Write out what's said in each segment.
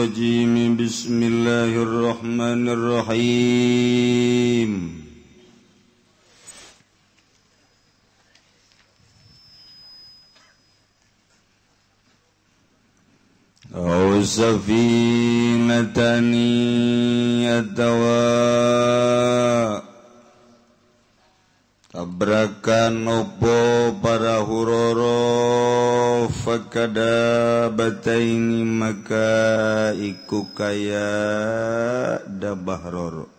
الرجيم. بسم الله الرحمن الرحيم. أو سفينة atawa tabrakan opo para huroro fakada bataini maka iku kaya dabah roro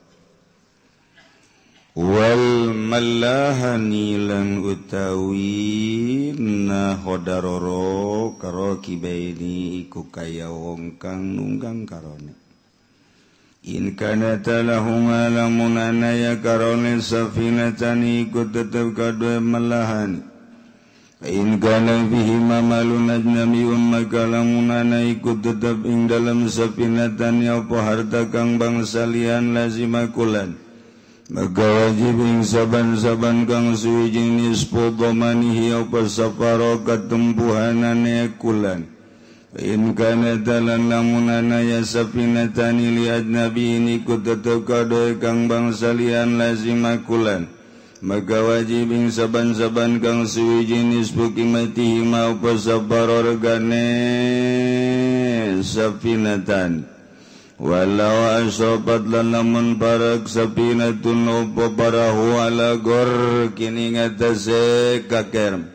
wal malahani lan utawi nahodaroro karo kibaini iku kaya wong kang nunggang karone. In kana lahuma lamun anaya karone safinatani iku tetep kadue malahan. In kana fihi mamalun ajnabiyun maka lamun ana iku tetep ing dalam safinatani apa harta kang bangsa liyan lazima kulan. Maka wajib ing saban-saban kang suwi nisfu dhamanihi apa safaro katempuhanane kulan. In kana dalan lamun anaya safinatani li ajnabiyin iku tetep kadoe kang bangsa liyan lazima kulan. Maka wajib ing saban-saban kang suwiji nisfu qimatihi ma apa safaro regane safinatan. Walau asobat lan lamun parak safinatun apa parahu ala gor kini ngatasé kakerem.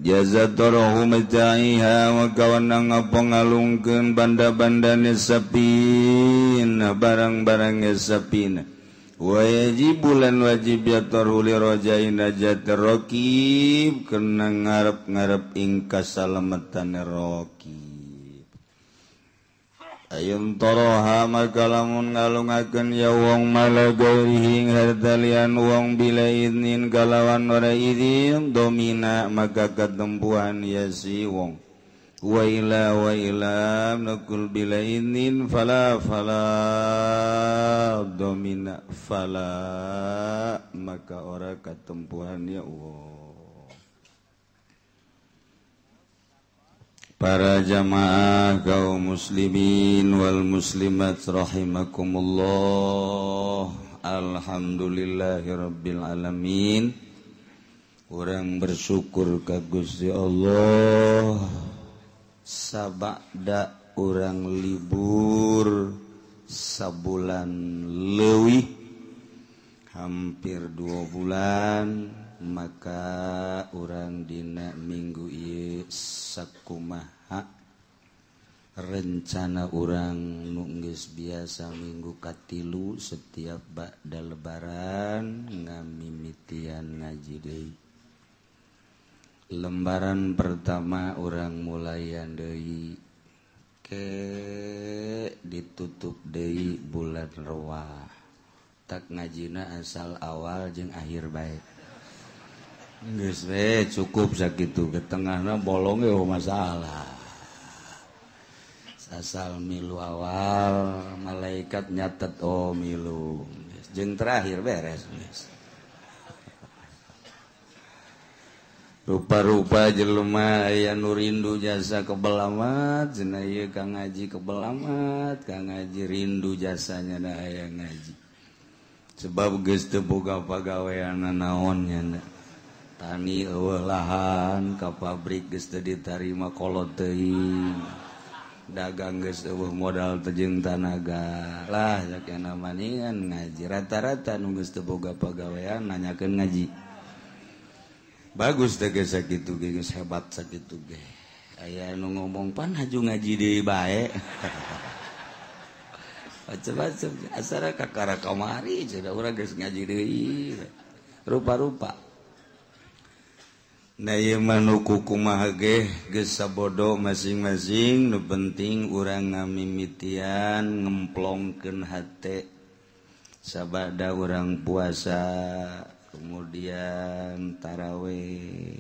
Jazatorohu mata'iha wa kawanang apa ngalungkeun banda-bandane sapina barang-barangnya sapina. Wa yajibu lan wajib ya tarhu li rajai najatir raqib kena ngarep-ngarep ing kasalametane raqib. Ayun toroha maka lamun ngalungakeun ya wong malagairihi ing harta liyan wong bila idnin kalawan ora izin domina maka katempuhan ya si wong. Wa ila naqul bila idnin fala fala domina fala maka ora katempuhan ya wong. Para jamaah kaum muslimin wal muslimat rahimakumullah. Alhamdulillahirabbil alamin. Urang bersyukur ka Gusti Allah sabada urang libur sabulan leuwih hampir 2 bulan, maka urang dina minggu ieu sakumaha rencana urang nu geus biasa minggu katilu setiap ba'da lebaran ngamimitian ngaji deui. Lembaran pertama urang mulayan deui ke ditutup deui bulan Rewah. Tak ngajina asal awal jeung akhir bae. Geus we cukup sakitu ke tengahna bolong ge masalah. Asal milu awal malaikat nyatet oh milu. Jeung terakhir beres geus. Rupa-rupa jelema aya nu rindu jasa kebel amat, cenah ieu kang ngaji kebel amat, kang ngaji rindu jasanya da aya ngaji. Sebab geus teu boga pagawean naon nya. Tani eueuh lahan ka pabrik geus teu ditarima kolot teuing. Dagang geus eueuh modal teu jeung tanaga. Lah sakena maningan ngaji rata-rata nu geus teu boga pagawean nanyakeun ngaji. Bagus teh geus sakitu ge geus hebat sakitu ge. Aya nu ngomong pan haju ngaji deui bae. Macem-macem asara kakara kamari cenah urang geus ngaji deui. Rupa-rupa. Nah ieu mah nu kumaha ge geus sabodo masing-masing, nu penting urang ngamimitian ngemplongkeun hate sabada urang puasa kemudian taraweh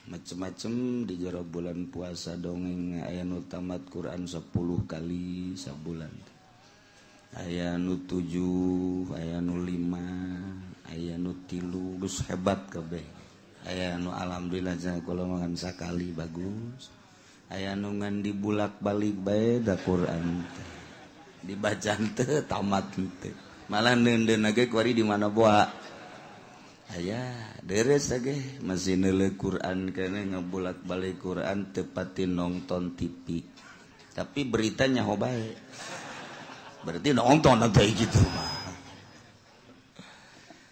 macem-macem di jero bulan puasa dongeng aya nu tamat Quran 10 kali sabulan, aya nu 7, aya nu 5, aya nu 3, geus hebat kabeh. Aya nu alhamdulillah kula ngan sakali bagus, aya nu ngan dibulak-balik bae da Quran teh. Dibaca teu tamat teu. Malah neundeun ge kuari di mana boa. Aya deres ge masih neuleuh Quran keneh ngabolak-balik Quran teu pati nonton TV. Tapi beritanya ho bae. Berarti nonton teh kitu mah.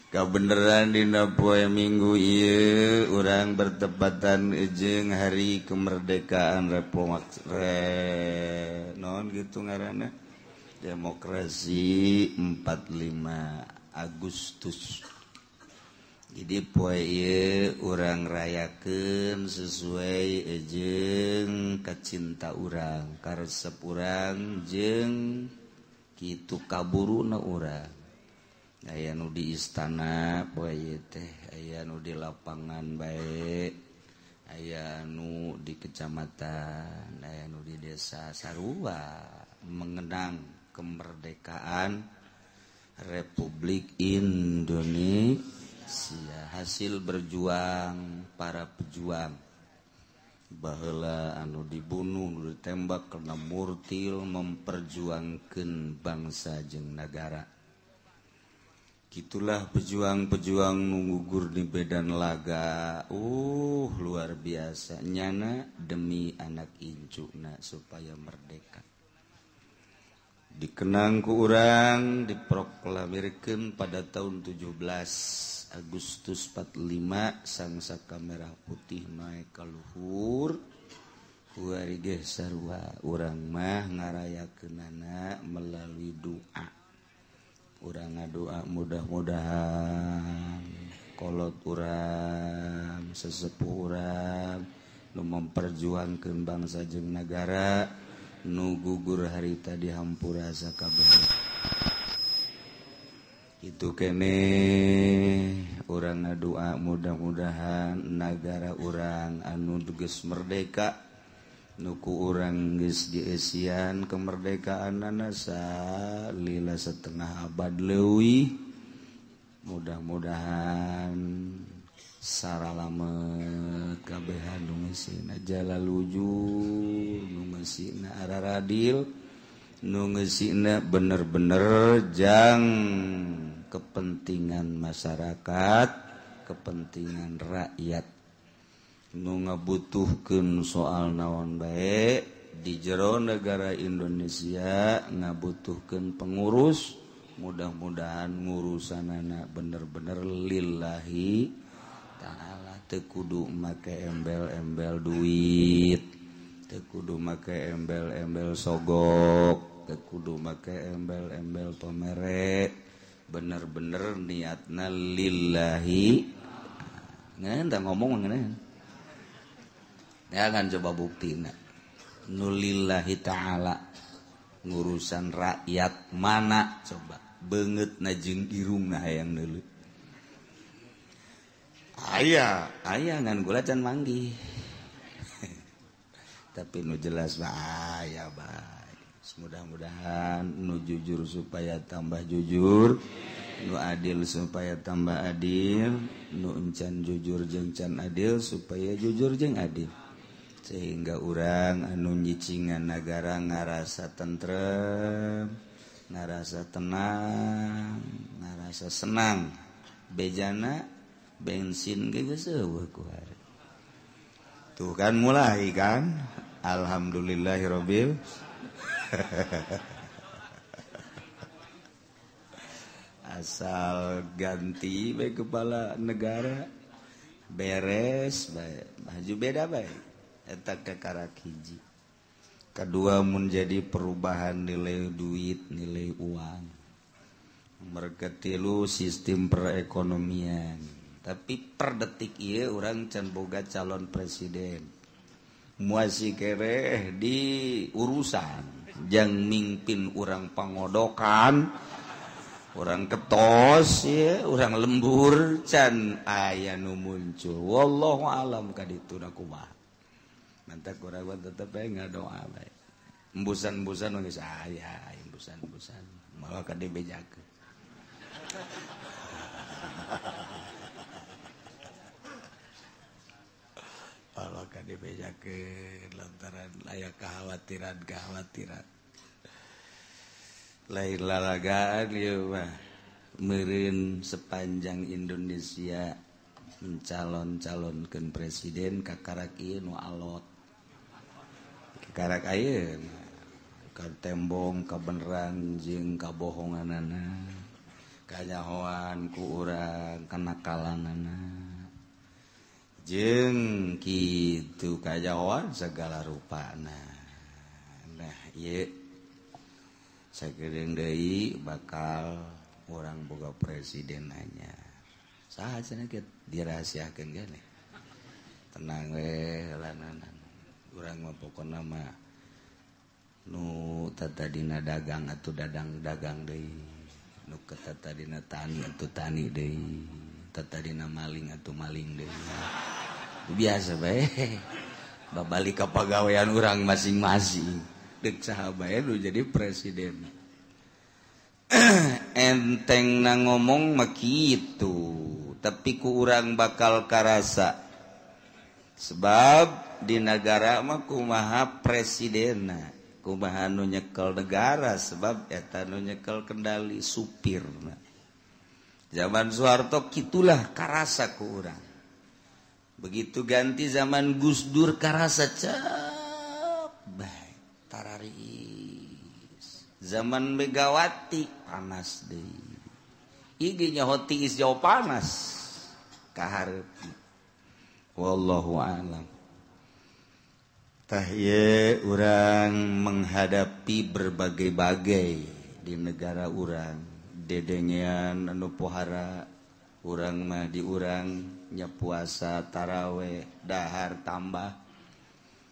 Kabeneran dina poe Minggu ieu urang bertepatan jeung hari kemerdekaan non gitu ngaranna demokrasi 45 Agustus. Jadi poe ieu urang rayakeun sesuai jeung kacinta urang, karesep urang jeung kitu kaburuna urang. Aya nu di istana poe ieu teh, aya nu di lapangan bae, aya nu di kecamatan, aya nu di desa sarua mengenang kemerdekaan Republik Indonesia, hasil berjuang para pejuang. Baheula anu dibunuh, nu ditembak karena murtil memperjuangkeun bangsa jeung nagara. Gitulah pejuang-pejuang nunggugur di medan laga. Luar biasa nyana demi anak incuna supaya merdeka. Dikenang ku urang diproklamirkeun pada tahun 17 Agustus 45 sangsaka merah putih naik ka luhur. Kuari ge sarua urang mah ngarayakeunana melalui doa. Urang ngadoa mudah-mudahan kolot urang, sesepuh urang nu memperjuangkeun bangsa jeung nagara nu gugur harita dihampura sakabeh. Itu kene urang ngadoa mudah-mudahan nagara urang anu geus merdeka, nu ku urang geus dieusian kemerdekaanana salila setengah abad leuwih, mudah-mudahan saralamet kabehan nu ngeusina jalalujur, nu ngeusina araradil, nu ngeusina bener-bener jang kepentingan masyarakat, kepentingan rakyat. Nu ngabutuhkeun soal naon bae di jero negara Indonesia ngabutuhkeun pengurus, mudah-mudahan ngurusanana bener-bener lillahi ta'ala, teu kudu make embel-embel duit, teu kudu make embel-embel sogok, teu kudu make embel-embel pamere, bener-bener niatna lillahi. Ngeun tah ngomong ngeun. Jangan coba buktina nulillahi ta'ala ngurusan rakyat mana coba beungeut na jeung irungna hayang neuleuh. Aya aya ngan gula can manggih. Tapi nu jelas mah aya bae. Mudah-mudahan nu jujur supaya tambah jujur, nu adil supaya tambah adil, nu encan jujur jeung can adil supaya jujur jeung adil. Sehingga urang anu nyicingan nagara ngarasa tentrem, ngarasa tenang, ngarasa senang. Bejana bensin ge geus eueuh ku hari. Tuh kan mulai kan. Alhamdulillahirabbil. Asal ganti bae kepala negara beres bae, baju beda bae. Eta kakarak hiji. Kedua menjadi perubahan nilai duit, nilai uang. Mereka tilu sistem perekonomian. Tapi per detik ieu urang can boga calon presiden. Muasi kereh di urusan jang mingpin urang pangodokan, urang ketos ya, urang lembur can aya nu muncul. Wallahu alam kadituna kumaha. Mantak urang tetep bae ngadoa bae. Embusan-embusan geus aya, embusan-embusan malah ka dibejakeun. Malah ka dibejakeun lantaran aya kekhawatiran-kekhawatiran. Lain lalagaan ieu mah meureun sepanjang Indonesia mencalon-calonkeun presiden kakarak ieu nu alot. Kakarak ayeuna ka tembong kabeneran jeung kabohonganana, kanyahoan ku urang kenakalanana, jeung kitu kanyahoan segala rupana. Nah ieu sakedeung deui bakal urang boga presiden anyar. Saha cenah kieu dirahasiakeun geuning. Tenang we lananan. Urang mah pokona mah nu tatadina dagang atuh dadang dagang deui, nu tatadina tani atuh tani deui, tatadina maling atuh maling deui. Biasa bae. Babalik ka pagawean urang masing-masing. Deuk saha bae nu jadi presiden. Enteng na ngomong mah kitu, tapi ku urang bakal karasa. Sebab di negara mah kumaha presidenna, kumaha nu nyekel negara, sebab eta nu nyekel kendali supirna. Zaman Soeharto kitulah karasa ku urang. Begitu ganti zaman Gus Dur karasa cep bae tararis. Zaman Megawati panas deui. Ieu nyaho tiis jauh panas kahareup. Wallahu a'lam. Tah ieu urang menghadapi berbagai-bagai di negara urang, dedengean anu pohara urang mah di urang nya puasa taraweh dahar tambah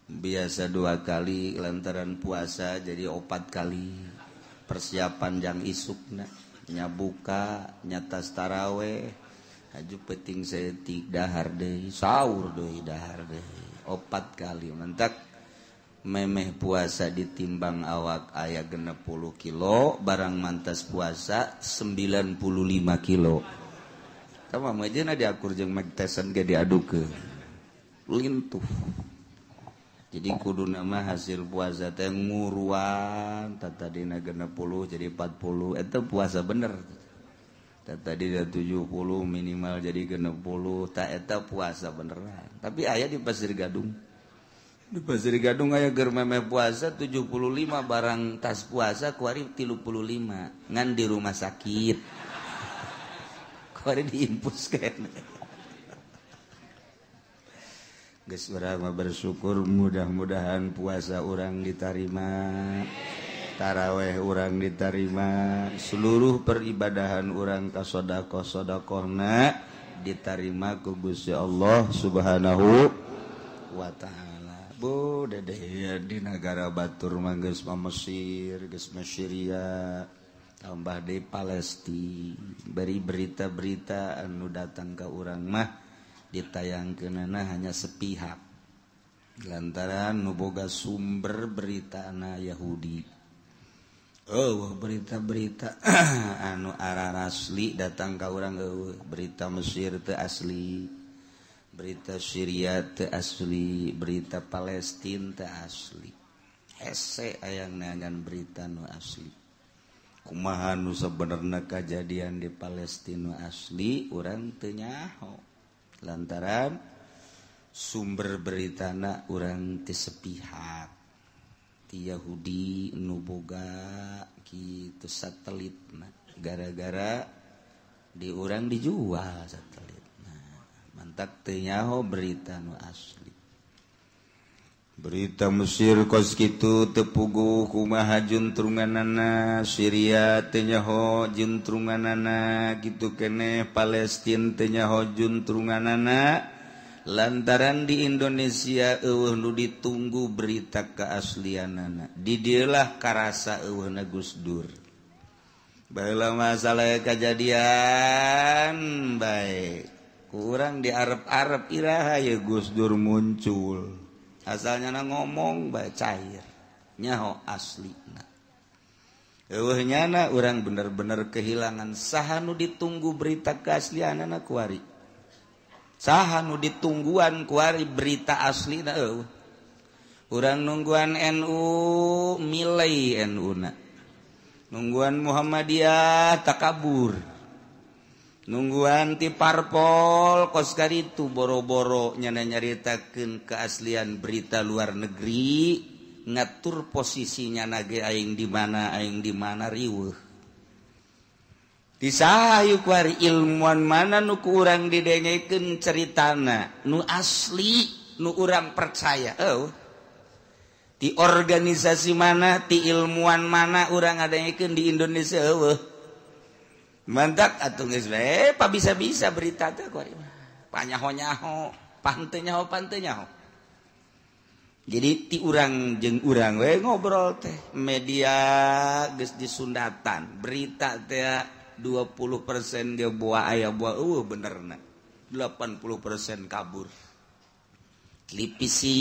biasa 2 kali lantaran puasa jadi 4 kali persiapan jang isukna nya buka nya tas taraweh haju penting saeutik dahar deui sahur deui dahar deui 4 kali mentak memeh puasa ditimbang awak aya 60 kilo barang mantas puasa 95 kilo. Tama mah diakur jeung Mike Tyson ge diadukeun lintuh. Jadi kudu nama hasil puasa teh nguruan tadina 60 jadi 40 eta puasa bener. Tadina 70 minimal jadi 60 ta eta puasa beneran. Tapi aya di Pasir Gadung. Di Pasir Gadung aya ger memeh puasa 75 barang tas puasa kuari 35 ngan di rumah sakit. Kuari diimpus kene. Geus urang mah bersyukur mudah-mudahan puasa urang diterima, taraweh urang diterima, seluruh peribadahan urang ka sedekah-sedekahna diterima ku Gusti Allah Subhanahu wa taala. Bu dedeh di negara batur mah geus mah Mesir, geus mah Syria, tambah deui Palestina, beri berita-berita anu datang ka urang mah ditayangkeunana hanya sepihak lantaran nu boga sumber beritana Yahudi. Oh, berita-berita anu ararasli datang ka urang eueuh, berita Mesir teu asli, berita Syria teu asli, berita Palestina teu asli. Hese aya neangan berita nu asli. Kumaha nu sabenerna kajadian di Palestina nu asli urang teu nyaho. Lantaran sumber beritana urang teu sepihak ti Yahudi nu boga kitu satelitna, gara-gara di urang dijual satelitna, mantak teu nyaho berita nu asli. Berita Mesir kos kitu teu puguh kumaha juntrunganana, Syria teu nyaho juntrunganana, kitu keneh Palestina teu nyaho juntrunganana, lantaran di Indonesia eueuh nu ditunggu berita keaslianana. Di dieu lah karasa eueuhna Gus Dur. Baheula masalah kajadian bae ku urang di Arab-Arab iraha ye Gus Dur muncul. Asalnya na ngomong bae cair nyaho aslina. Eueuh nyana urang bener-bener kehilangan saha nu ditunggu berita keaslianana kuari. Saha nu ditungguan kuari berita aslina eueuh. Urang nungguan NU milai NU na. Nungguan Muhammadiyah takabur. Nungguan ti parpol kos karitu boro-boro nyana nyaritakeun keaslian berita luar negeri, ngatur posisinya nage aing di mana riweuh. Disahayu kuari ilmuwan mana nu ku urang didengekeun ceritana, nu asli nu urang percaya. Oh. Di organisasi mana, ti ilmuwan mana urang ngadengekeun di Indonesia eueuh. Mantak atuh geus bae pa bisa-bisa berita teh kuari mah. Panyaho-nyaho, panteu nyaho panteu nyaho. Jadi ti urang jeung urang we ngobrol teh media geus disundatan, berita teh 20% dia buah aya buah eueuh benerna. 80% kabur. Televisi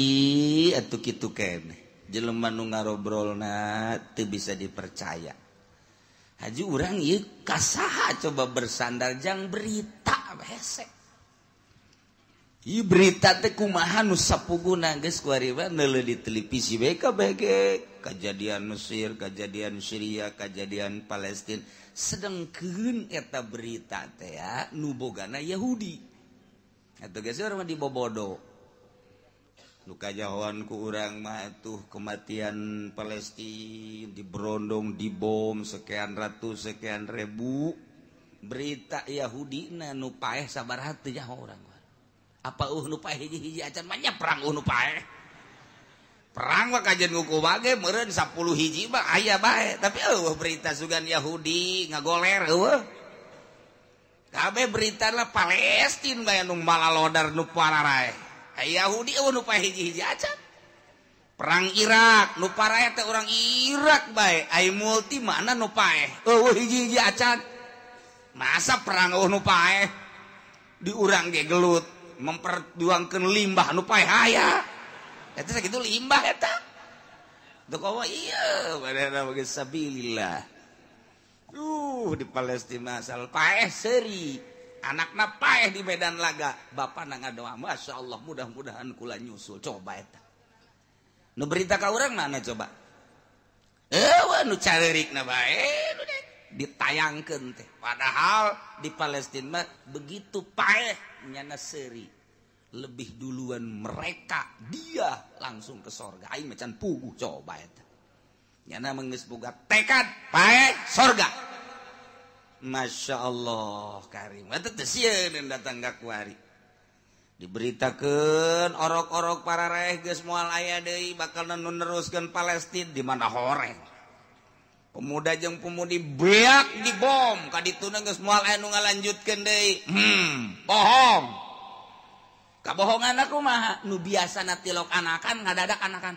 atuh kitu keneh. Jelema nu ngarobrolna teu bisa dipercaya. Haji urang ieu kasaha coba bersandar jang berita hese. Ieu berita teh kumaha nu sapuguna geus kuari mah neuleuh di televisi we kabeh ge kajadian Mesir, kajadian Syria, kajadian Palestina. Sedengkeun eta berita teh ya nu bogana Yahudi. Atuh geus urang mah dibobodo. Nu kajahoan ku urang mah tuh kematian Palestina diberondong dibom sekian ratus sekian ribu berita Yahudi na nu paeh sabaraha teu nyaho urang. Apa nu paeh hiji-hiji acan mah nya perang nu paeh. Perang mah kajian nguku bage meureun 10 hiji mah aya bae tapi eueuh berita sugan Yahudi ngagoler eueuh. Kabeh berita lah Palestina bae nu malalodar nu pararae. Yahudi eueuh nu paeh hiji-hiji acan. Perang Irak nu parae teh urang Irak bae, ai multi mana nu paeh? Eueuh hiji-hiji acan. Masa perang eueuh nu paeh? Di urang ge gelut memperjuangkeun limbah nu paeh aya. Eta sakitu limbah eta. Teu komo ieu badana bagi sabilillah. Di Palestina asal paeh seuri. Anakna paeh di medan laga, bapana ngadoa, Masya Allah mudah-mudahan kula nyusul. Coba eta. Nu berita ka urang mana coba? Eueuh nu careurikna bae nu ditayangkeun teh. Padahal di Palestina mah begitu paeh nyana seuri. Lebih duluan mereka, dia langsung ke sorga. Aing mah can puguh coba eta. Nyana mah geus boga tekad paeh sorga. Masya Allah karim eta teh sieun datang ka kuari. Diberitakeun orok-orok para raeh geus moal aya deui bakal nu neruskeun Palestina di mana horeng. Pemuda jeung pemudi beak dibom ka dituna geus moal aya nu ngalanjutkeun deui. Bohong. Kabohongan kumaha? Nu biasana tilok anakan ngadadak anakan.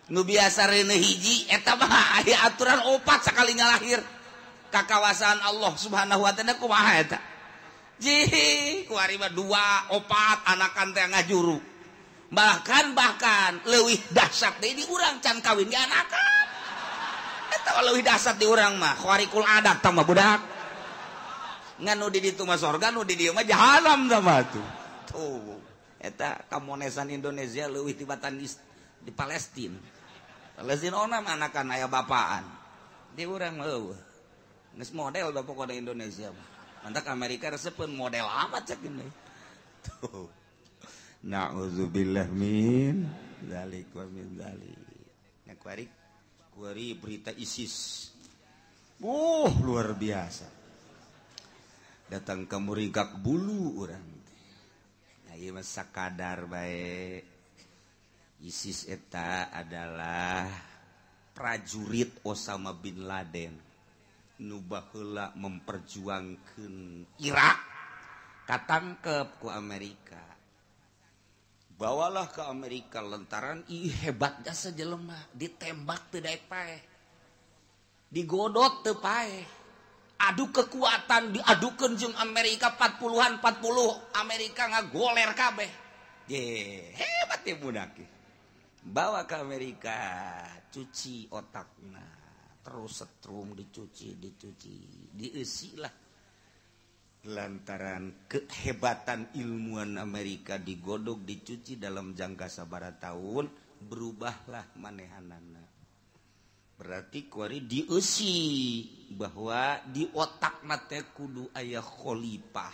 Nu biasa reuneuh hiji eta mah aya aturan opat sakali ngalahir. Kakawasaan Allah Subhanahu wa ta'ala kumaha eta? Jih, kuari mah 2 4 anakan teh ngajuru. Bahkan leuwih dahsyat deui di urang can kawin ge anakan. Eta leuwih dahsyat di urang mah, khawarikul adat tah mah budak. Ngan nu di ditu mah sorga, nu di dieu mah jahanam tah mah tuh. Tuh, eta kamonesan Indonesia leuwih tibatan di Palestina. Palestina onam anakan aya bapaan. Di urang mah eueuh. Geus model da pokona Indonesia mah. Mantak Amerika resepeun model amat cek ini. Tuh. Na'udzubillah min dzalik wa min dzalik. Nya kuari kuari berita ISIS. Luar biasa. Datang ke muringkak bulu urang teh. Nah, ieu mah sakadar bae. ISIS eta adalah prajurit Osama bin Laden. Nu baheula memperjuangkeun Irak katangkep ku Amerika. Bawalah ke Amerika lantaran ih hebat jasa jelema, ditembak teu daek paeh. Digodot teu paeh. Adu kekuatan diadukeun jeung Amerika 40-an 40 Amerika ngagoler kabeh. Ye, hebat ya budak. Bawa ke Amerika, cuci otakna. Terus setrum dicuci, dieusi lah. Lantaran kehebatan ilmuwan Amerika digodok, dicuci dalam jangka sabaraha tahun, berubahlah manehanana. Berarti kuari dieusi bahwa di otak teh kudu aya khalifah.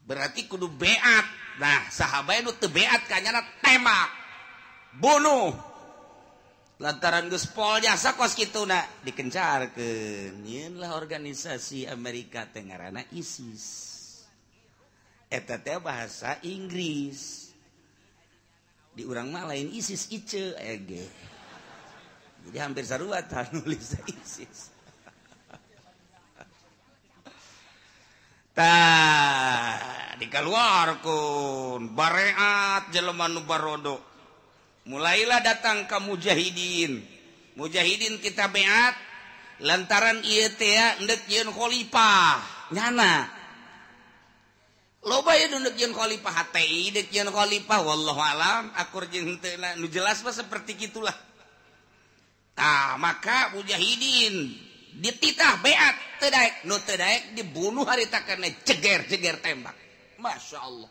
Berarti kudu beat. Nah, sahabat nu teu beat kanyana tembak. Bunuh. Lantaran geus pol jasa kos kituna dikencarkeun. Nyeun lah organisasi Amerika teh ngaranna ISIS. Eta teh bahasa Inggris. Di urang mah lain ISIS ice ege. Jadi hampir sarua tah nulis ISIS. Tah dikaluarkeun bareat jelema nu barodo. Mulailah datang ka mujahidin. Mujahidin kita beat lantaran ieu teh endek yeun khalifah nyana. Loba ieu nu deuk yeun khalifah HTI deuk yeun khalifah wallahu alam akur jeung henteu nu jelas mah seperti kitulah. Tah maka mujahidin dititah beat teu daek nu teu daek dibunuh harita kana jeger-jeger tembak. Masya Allah.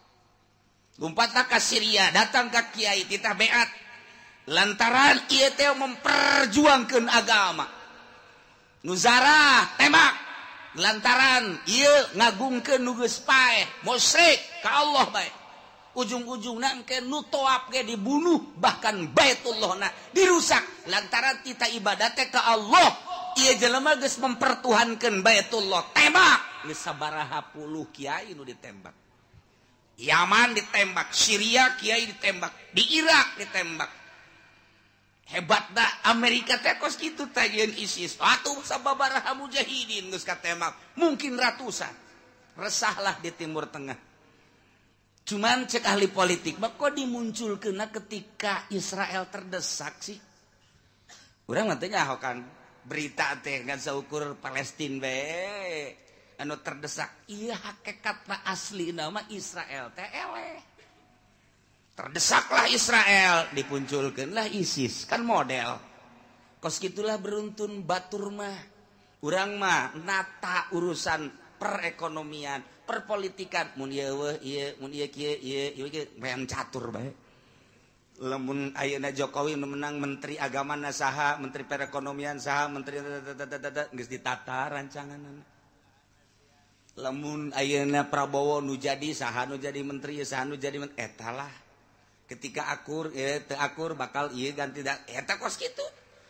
Lompatlah ka Syria datang ka kiai titah beat lantaran ieu teh memperjuangkeun agama. Nu zarah tembak lantaran ieu ngagungkeun nu geus paeh musyrik ka Allah bae. Ujung-ujungna engke nu toap ge dibunuh bahkan Baitullahna dirusak lantaran tita ibadah teh ka Allah. Ieu jelema geus mempertuhankeun Baitullah tembak geus sabaraha puluh kiai nu ditembak. Yaman ditembak, Syria kiai ditembak, di Irak ditembak. Hebat dah Amerika teh kos kitu teh jeung ISIS. Atuh sababaraha mujahidin geus katembak, mungkin ratusan. Resahlah di Timur Tengah. Cuman cek ahli politik mah kok dimunculkeunna ketika Israel terdesak sih. Urang mah teh nyaho kan berita teh ngan saukur Palestina bae anu terdesak. Ieu hakikatna aslina mah Israel teh eleh. Terdesaklah Israel, dipunculkeunlah ISIS, kan model. Kos kitulah beruntun batur mah. Urang mah nata urusan perekonomian, perpolitikan, mun ieu weuh ieu, mun ieu kieu ieu, ieu kieu main catur bae. Lamun ayeuna Jokowi nu menang menteri agama na saha, menteri perekonomian saha, menteri geus ditata rancanganna. Lamun ayeuna Prabowo nu jadi saha nu jadi menteri, saha nu jadi menteri, eta lah. Ketika akur teu akur bakal ieu ganti da eta kos kitu.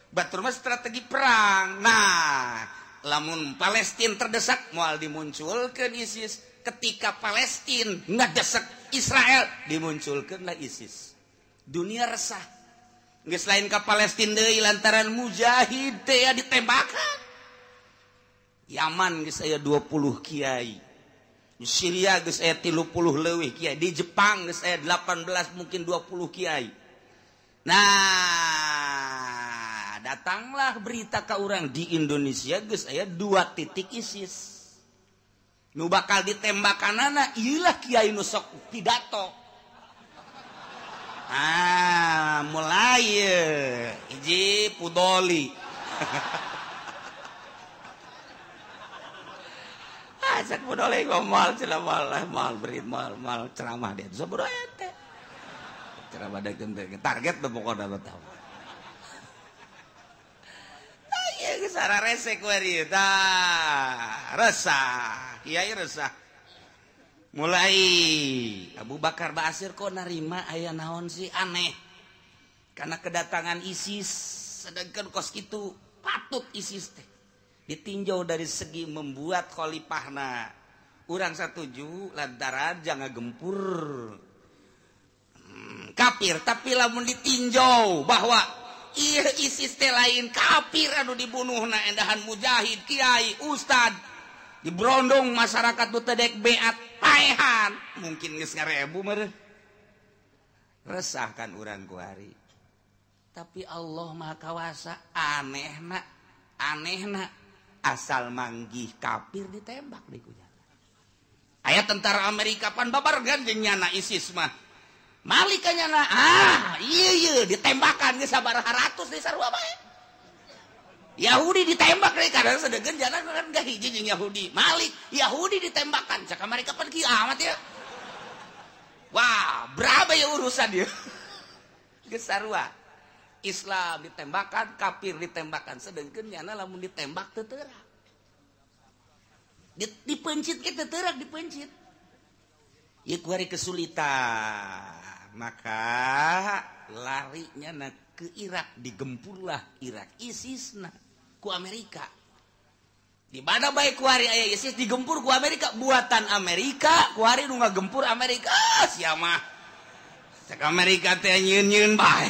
Batur mah strategi perang. Nah, lamun Palestina terdesak moal dimunculkeun ISIS. Ketika Palestina ngadesek Israel dimunculkeunlah ISIS. Dunia resah. Geus lain ka Palestina deui lantaran mujahid teh ditembakan. Yaman geus aya 20 kiai. Di Syria geus aya 30 leuwih kiai, di Jepang geus aya 18 mungkin 20 kiai. Nah, datanglah berita ka urang di Indonesia geus aya 2 titik ISIS. Nu bakal ditembakanana ieu lah kiai nu sok pidato. Ah, mulai hiji Pudoli. Cek Pudoli mal ceramah mal berit mal mal ceramah dia sabodo teh ceramah deuk target teh pokona mah tahu. Tah ieu geus ararese ku ieu tah resah kiai resah. Mulai Abu Bakar Basir kok narima aya naon sih aneh karena kedatangan ISIS sedangkan kos kitu patut ISIS teh ditinjau dari segi membuat khalifahna. Urang satuju lantaran jangan gempur kafir, tapi lamun ditinjau bahwa ieu ISIS teh lain kafir anu dibunuhna endahan mujahid, kiai, ustad, dibrondong masyarakat nu teu dek beat paehan, mungkin geus ngarebu meureun. Resah kan urang kuari. Tapi Allah Maha Kawasa anehna, anehna asal manggih kafir ditembak di kunyana. Aya tentara Amerika pan babargan jeung nyana ISIS mah. Malik nyana ah ieu ieu ditembakan geus sabaraha ratus di sarua bae. Yahudi ditembak deui kadang sedegeun jana kan gak hiji jeung Yahudi. Malik Yahudi ditembakan cak Amerika pan kieu amat ya. Wah, berapa ya urusan dia. Geus sarua. Islam ditembakan, kafir ditembakan. Sedengkeun nyana lamun ditembak teu teurak. Dipencit ge teu teurak dipencit. Ieu kuari kesulitan. Maka larinya na ke Irak, digempurlah Irak ISIS na ku Amerika. Di mana bae kuari aya ISIS digempur ku Amerika, buatan Amerika, kuari nu ngagempur Amerika. Ah, sia mah. Cek Amerika teh nyieun-nyieun bae.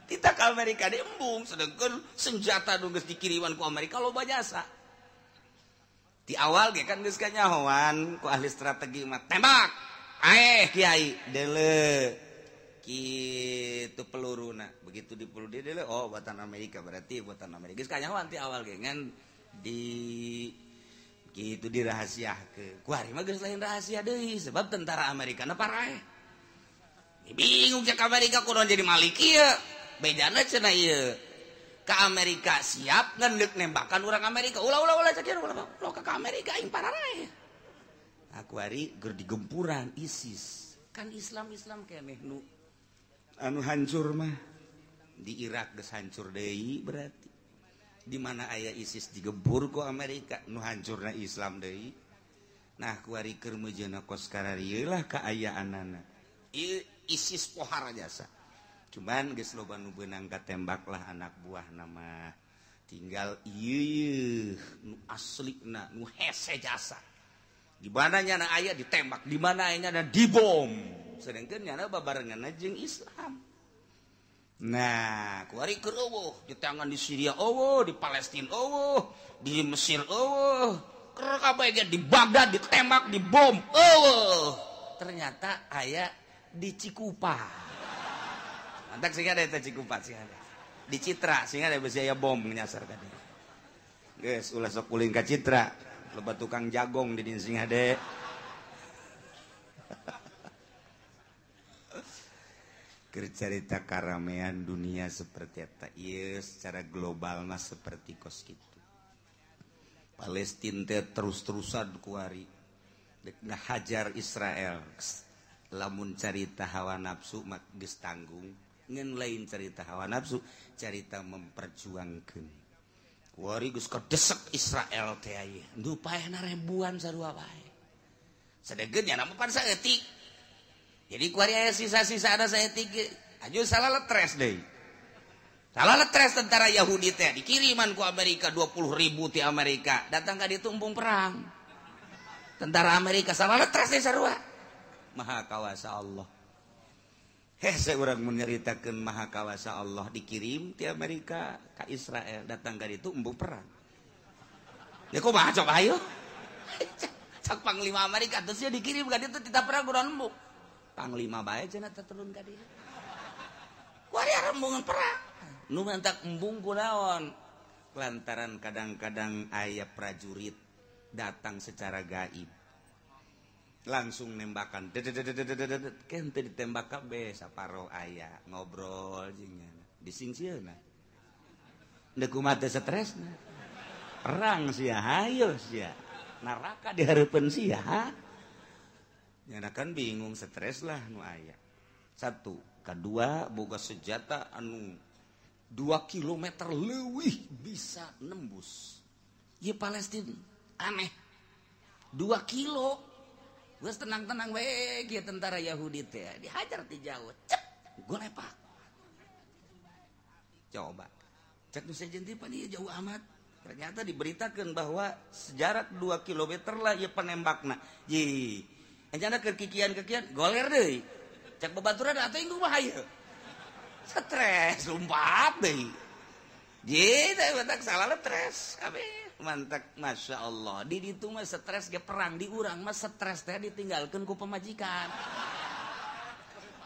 Kita ke Amerika diembung, sedengkeun senjata nu geus dikiriman ku Amerika loba jasa. Di awal ge kan geus kanyahoan ku ahli strategi mah tembak. Aeh kiai deuleu kitu peluruna. Begitu dipeluru dia deuleu, oh buatan Amerika, berarti buatan Amerika. Geus kanyahoan ti awal ge ngan di kitu dirahasiakeun. Kuari mah geus lain rahasia deui sebab tentara Amerika na paraeh. Bingung cek Amerika kudu jadi malik ieu. Bejana cenah ieu. Ka Amerika siap ngan deuk nembakan urang Amerika. Ulah ulah ulah cek ieu ulah ulah ka Amerika aing pararaeh. Aku hari ger digempuran ISIS. Kan Islam-Islam keneh nu anu hancur mah. Di Irak geus hancur deui berarti. Di mana aya ISIS digempur ku Amerika nu hancurna Islam deui. Nah kuari keur meujeuhna kos kararieu lah kaayaanana. Ieu ISIS pohara jasa. Cuman geus loba nu beunang katembak lah anak buah nama. Tinggal ieu nu aslina nu hese jasa. Di mana nyana aya ditembak, di mana aya nyana dibom. Sedangkan nyana babarengan jeung Islam. Nah, kuari keur eueuh, di tangan di Syria eueuh, di Palestina eueuh, di Mesir eueuh, keur kabeh ge di Baghdad ditembak, dibom eueuh. Ternyata aya di Cikupa. Mantak sing ada eta Cikupa sing ada. Di Citra sing ada besi aya bom nyasar ka dieu. Geus ulah sok ulin ka Citra. Loba tukang jagong di dieu sing hade. Keur carita karamean dunia seperti eta ieu secara global mah seperti kos kitu. Palestina teh terus-terusan kuari dek ngahajar Israel. Lamun carita hawa nafsu mah geus tanggung, ngan lain carita hawa nafsu, carita memperjuangkeun. Kuari geus kadesek Israel teh aya. Nu paehna ribuan sarua bae. Sadegeun nya mah pan saeutik. Jadi kuari aya sisa-sisa ada saeutik aju salah letres deui. Salah letres tentara Yahudi teh dikiriman ku Amerika 20.000 ti Amerika. Datang ka ditu embung perang. Tentara Amerika salah letres deui sarua. Maha kawasa Allah. Hese urang menyeritakeun maha kawasa Allah dikirim ti Amerika ka Israel datang ka ditu embung perang. Ya kumaha coba ayo. Cak panglima Amerika terus dia dikirim ka ditu tidak perang urang embung. Panglima bae cenah teh turun ka dieu. Kuari rembungan perang. Nu mantak embung kunaon? Lantaran kadang-kadang aya prajurit datang secara gaib. Langsung nembakan kente ditembak kabeh saparo aya ngobrol jeung nyana disingsieuna deuk kumaha teh stresna perang sia hayo sia neraka dihareupeun sia nyana kan bingung stres lah nu aya. Satu, kedua boga senjata anu 2 kilometer leuwih bisa nembus. Ieu Palestina aneh 2 kilo. Geus tenang-tenang we kieu tentara Yahudi teh dihajar ti jauh cep golepak. Coba cek nu sejen teh pan ieu jauh amat. Ternyata diberitakeun bahwa sejarak 2 kilometer lah ieu penembakna. Ye anjana keur kikian-kikian goler deui. Cek babaturan atuh inggung mah hayu. Stres lompat deui. Ye teh batak salah stres kabeh. Mantak Masya Allah di ditu mah stres ge perang di urang mah stres teh ditinggalkeun ku pamajikan.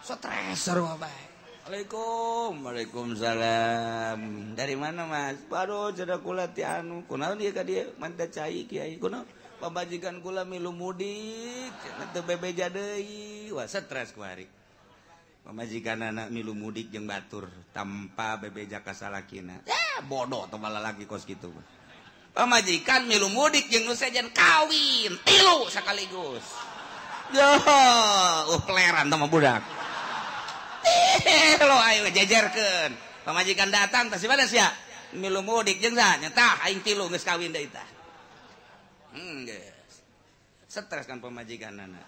Stres sarua bae. Waalaikum, waalaikumsalam. Dari mana Mas? Baru cenah kula ti anu. Kunaon ieu ka dieu? Manta cai kiai. Kunaon? Pamajikan kula milu mudik, cenah teu bebeja deui. Wah stres ku hari. Pamajikan anak milu mudik jeung batur tanpa bebeja ka salakina. Ya bodoh teh lalaki kos kitu. Pamajikan milu mudik jeung nu sejen kawin tilu sekaligus. Yo, peleran teh mah budak. Melo ayo jejerkeun. Pamajikan datang tah si mana sia? Milu mudik jeung saha? Nya tah aing tilu geus kawin deui tah. Geus. Stres kan pamajikanana.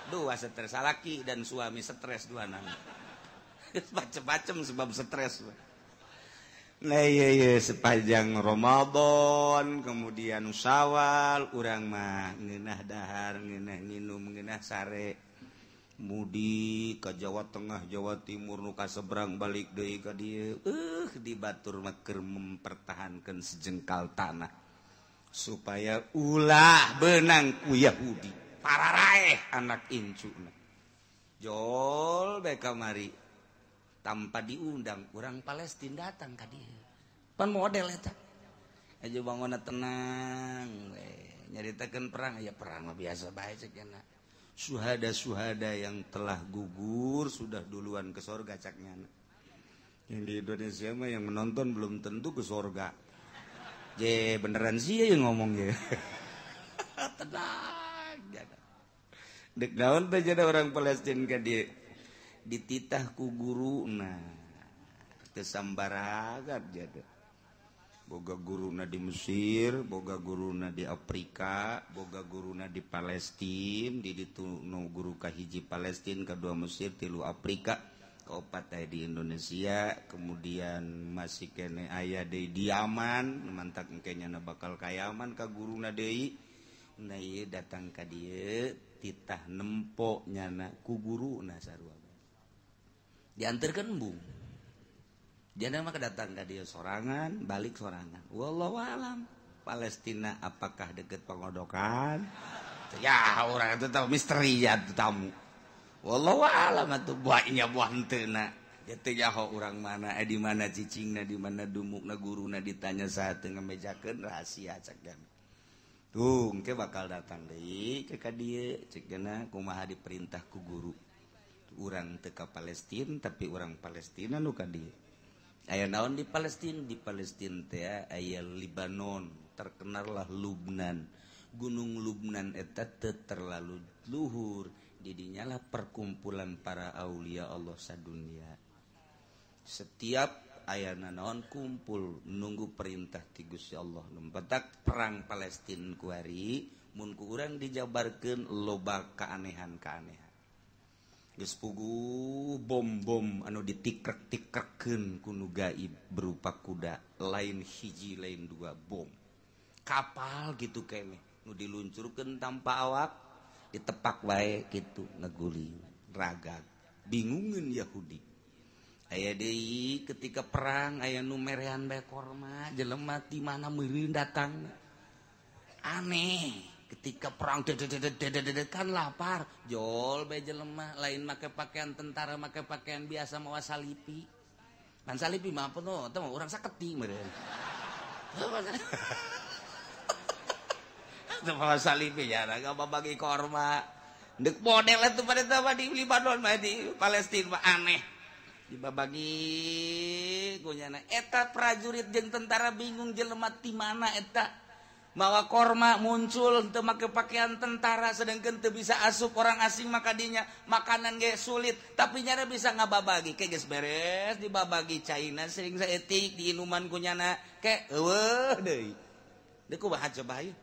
Dua stres, salaki dan suami stres dua nana. Macem-macem sebab stres. Nah iya, iya sepanjang Ramadan kemudian Syawal urang mah ngeunah dahar, ngeunah nginum, ngeunah sare. Mudik ke Jawa Tengah, Jawa Timur nu kaseberang balik deui ka dieu. Di batur mah keur mempertahankan sejengkal tanah supaya ulah benang ku Yahudi. Pararaeh anak incuna. Jol bae kamari tanpa diundang urang Palestina datang ka dieu. Pan model eta. Aja bangunna tenang we. Nyaritakeun perang ya perang mah biasa bae cek nya. Suhada-suhada yang telah gugur sudah duluan ke sorga caknya. Yang di Indonesia mah yang menonton belum tentu ke sorga. Je beneran sih ya yang ngomong ya. Tenang. Dek naon teh jadi orang Palestina ka dieu dititah ku guruna teu sambaragat jadi. Boga guruna di Mesir, boga guruna di Afrika, boga guruna di Palestina, di ditu nu guru kahiji Palestina, kedua Mesir, tilu Afrika, kaopat aya di Indonesia, kemudian masih kene aya deui di Yaman, mantak engke nyana bakal ka Yaman ka guruna deui. Nah ieu datang ka dieu titah nempo nyana ku guruna sarua. Dianterkeun embung. Jangan mah datang ka dia sorangan, balik sorangan. Wallahu alam. Palestina apakah deket pengodokan? Ya orang itu tahu misteri ya tamu. Wallahu alam atuh buahnya buah henteu na. Teu nyaho urang mana, di mana cicingna, di mana dumukna guruna ditanya saha teu ngamejakeun rahasia cek jam. Tuh engke bakal datang deui ke ka dieu cek jana kumaha diperintah ku guru. Urang teu ka Palestina tapi urang Palestina nu ka dieu. Aya naon di Palestina? Di Palestina teh aya Libanon, terkenallah Lubnan. Gunung Lubnan eta teu terlalu luhur, didinya lah perkumpulan para aulia Allah sadunia. Setiap aya naon kumpul nunggu perintah ti Gusti Allah. Lumpetak perang Palestina kuari mun ku urang dijabarkeun loba keanehan-keanehan. Geus puguh bom-bom anu ditikrek-tikrekeun ku nu gaib berupa kuda, lain hiji lain dua bom. Kapal gitu keneh nu diluncurkeun tanpa awak, ditepak wae kitu ngaguling ragag. Bingungeun Yahudi. Aya deui ketika perang aya nu merean bae korma, jelema ti mana meureun datang. Aneh. Ketika perang kan lapar, jol bae jelema lain make pakaian tentara, make pakaian biasa mawa salipi. Pan salipi mah apa tuh? Teh urang saketi meureun. Teu mawa salipi ya, raga babagi korma. Deuk model atuh pada teh di Libanon mah di Palestina mah aneh. Dibabagi kunyana eta prajurit jeung tentara bingung jelema ti mana eta. Mawa korma muncul teu make pakaian tentara sedangkan teu bisa asup orang asing maka dinya makanan ge sulit tapi nyana bisa ngababagi ke geus beres dibabagi caina sering saeutik diinuman ku nyana ke eueuh deui deui kumaha coba ieu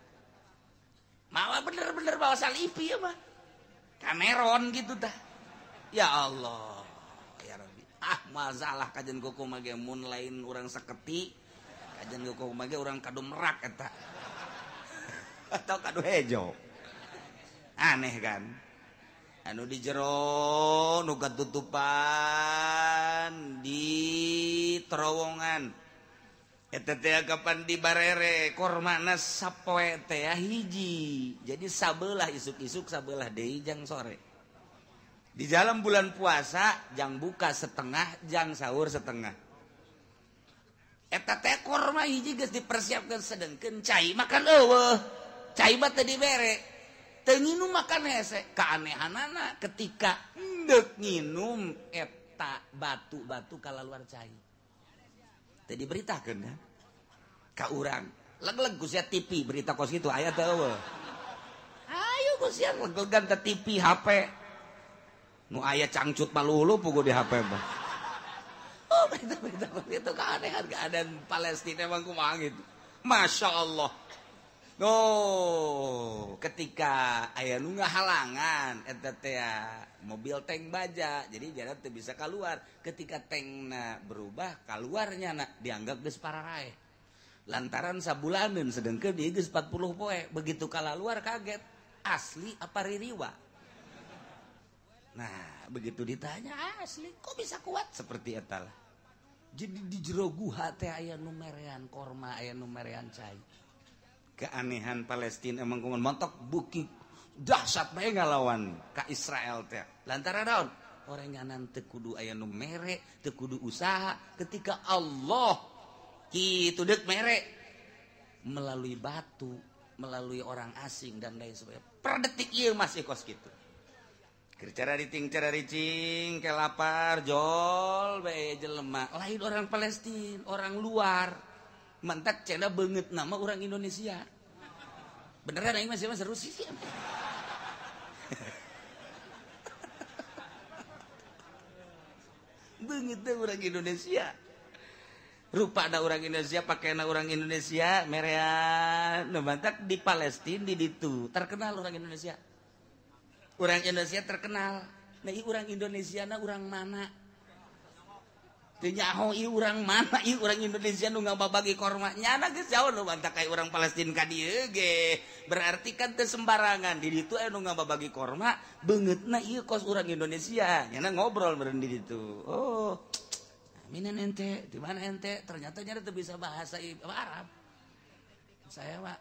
mawa bener-bener bawa salipi ieu mah Cameron gitu tah ya Allah ya Rabbi ah masalah kajian kuku mah ge mun lain urang saketi kajian kuku mah ge urang kadu merak eta atau kadu hejo aneh kan anu di jero nu katutupan di terowongan eta teh kapan di barere kormana sapoe teh hiji jadi sabelah isuk-isuk sabelah deui jang sore di dalam bulan puasa jang buka setengah jang sahur setengah eta teh korma hiji geus dipersiapkan sedengkeun cai makan eueuh cai mah teu dibere teu nginum makan hese keanehanana ketika endek nginum eta batu-batu kalaluar cai teu diberitakeun ya ka urang leg-leg ku sia TV berita kos kitu aya teu eueuh ayo ku sia leg-legan teh TV HP nu aya cangcut malulu puguh di HP mah. Itu keanehan keadaan Palestina emang kumaha gitu. Masya Allah. Oh, ketika aya nu ngahalangan eta teh mobil tank baja, jadi jalan teu bisa keluar. Ketika tankna berubah, keluarnya na dianggap geus pararaeh. Lantaran sabulaneun sedengkeun ieu geus 40 poe, begitu kalaluar kaget, asli apa ririwa? Nah, begitu ditanya asli, kok bisa kuat seperti eta lah. Jadi di jero guha teh aya nu merean korma, aya nu merean cai. Keanehan Palestina emang kumaha montok buki dahsyat bae ngalawan ka Israel teh. Lantaran naon? Orenganan teu kudu aya nu mere, teu kudu usaha ketika Allah kitu deuk mere melalui batu, melalui orang asing dan lain sebagainya. Per detik ieu masih kos kitu. Keur carariting cararicing ke lapar jol bae jelema, lain orang Palestina, orang luar. Mantak cenda beungeut nama orang Indonesia. Beneran aing masih seru sih. Beungeut teh orang Indonesia. Rupana orang Indonesia, pakaian orang Indonesia, merean. Nu mantak di Palestina di ditu terkenal orang Indonesia. Orang Indonesia terkenal. Nah, ieu orang Indonesia na orang mana? Teu nyaho ieu urang mana ieu urang Indonesia nu ngababagi korma nyana geus jauh nu bantak kayak urang Palestina ka dieu ge berarti kan teu sembarangan di ditu aya nu ngababagi korma beungeutna ieu kos urang Indonesia nyana ngobrol meureun di ditu oh minen ente di mana ente ternyata nyana teu bisa bahasa Arab saya mah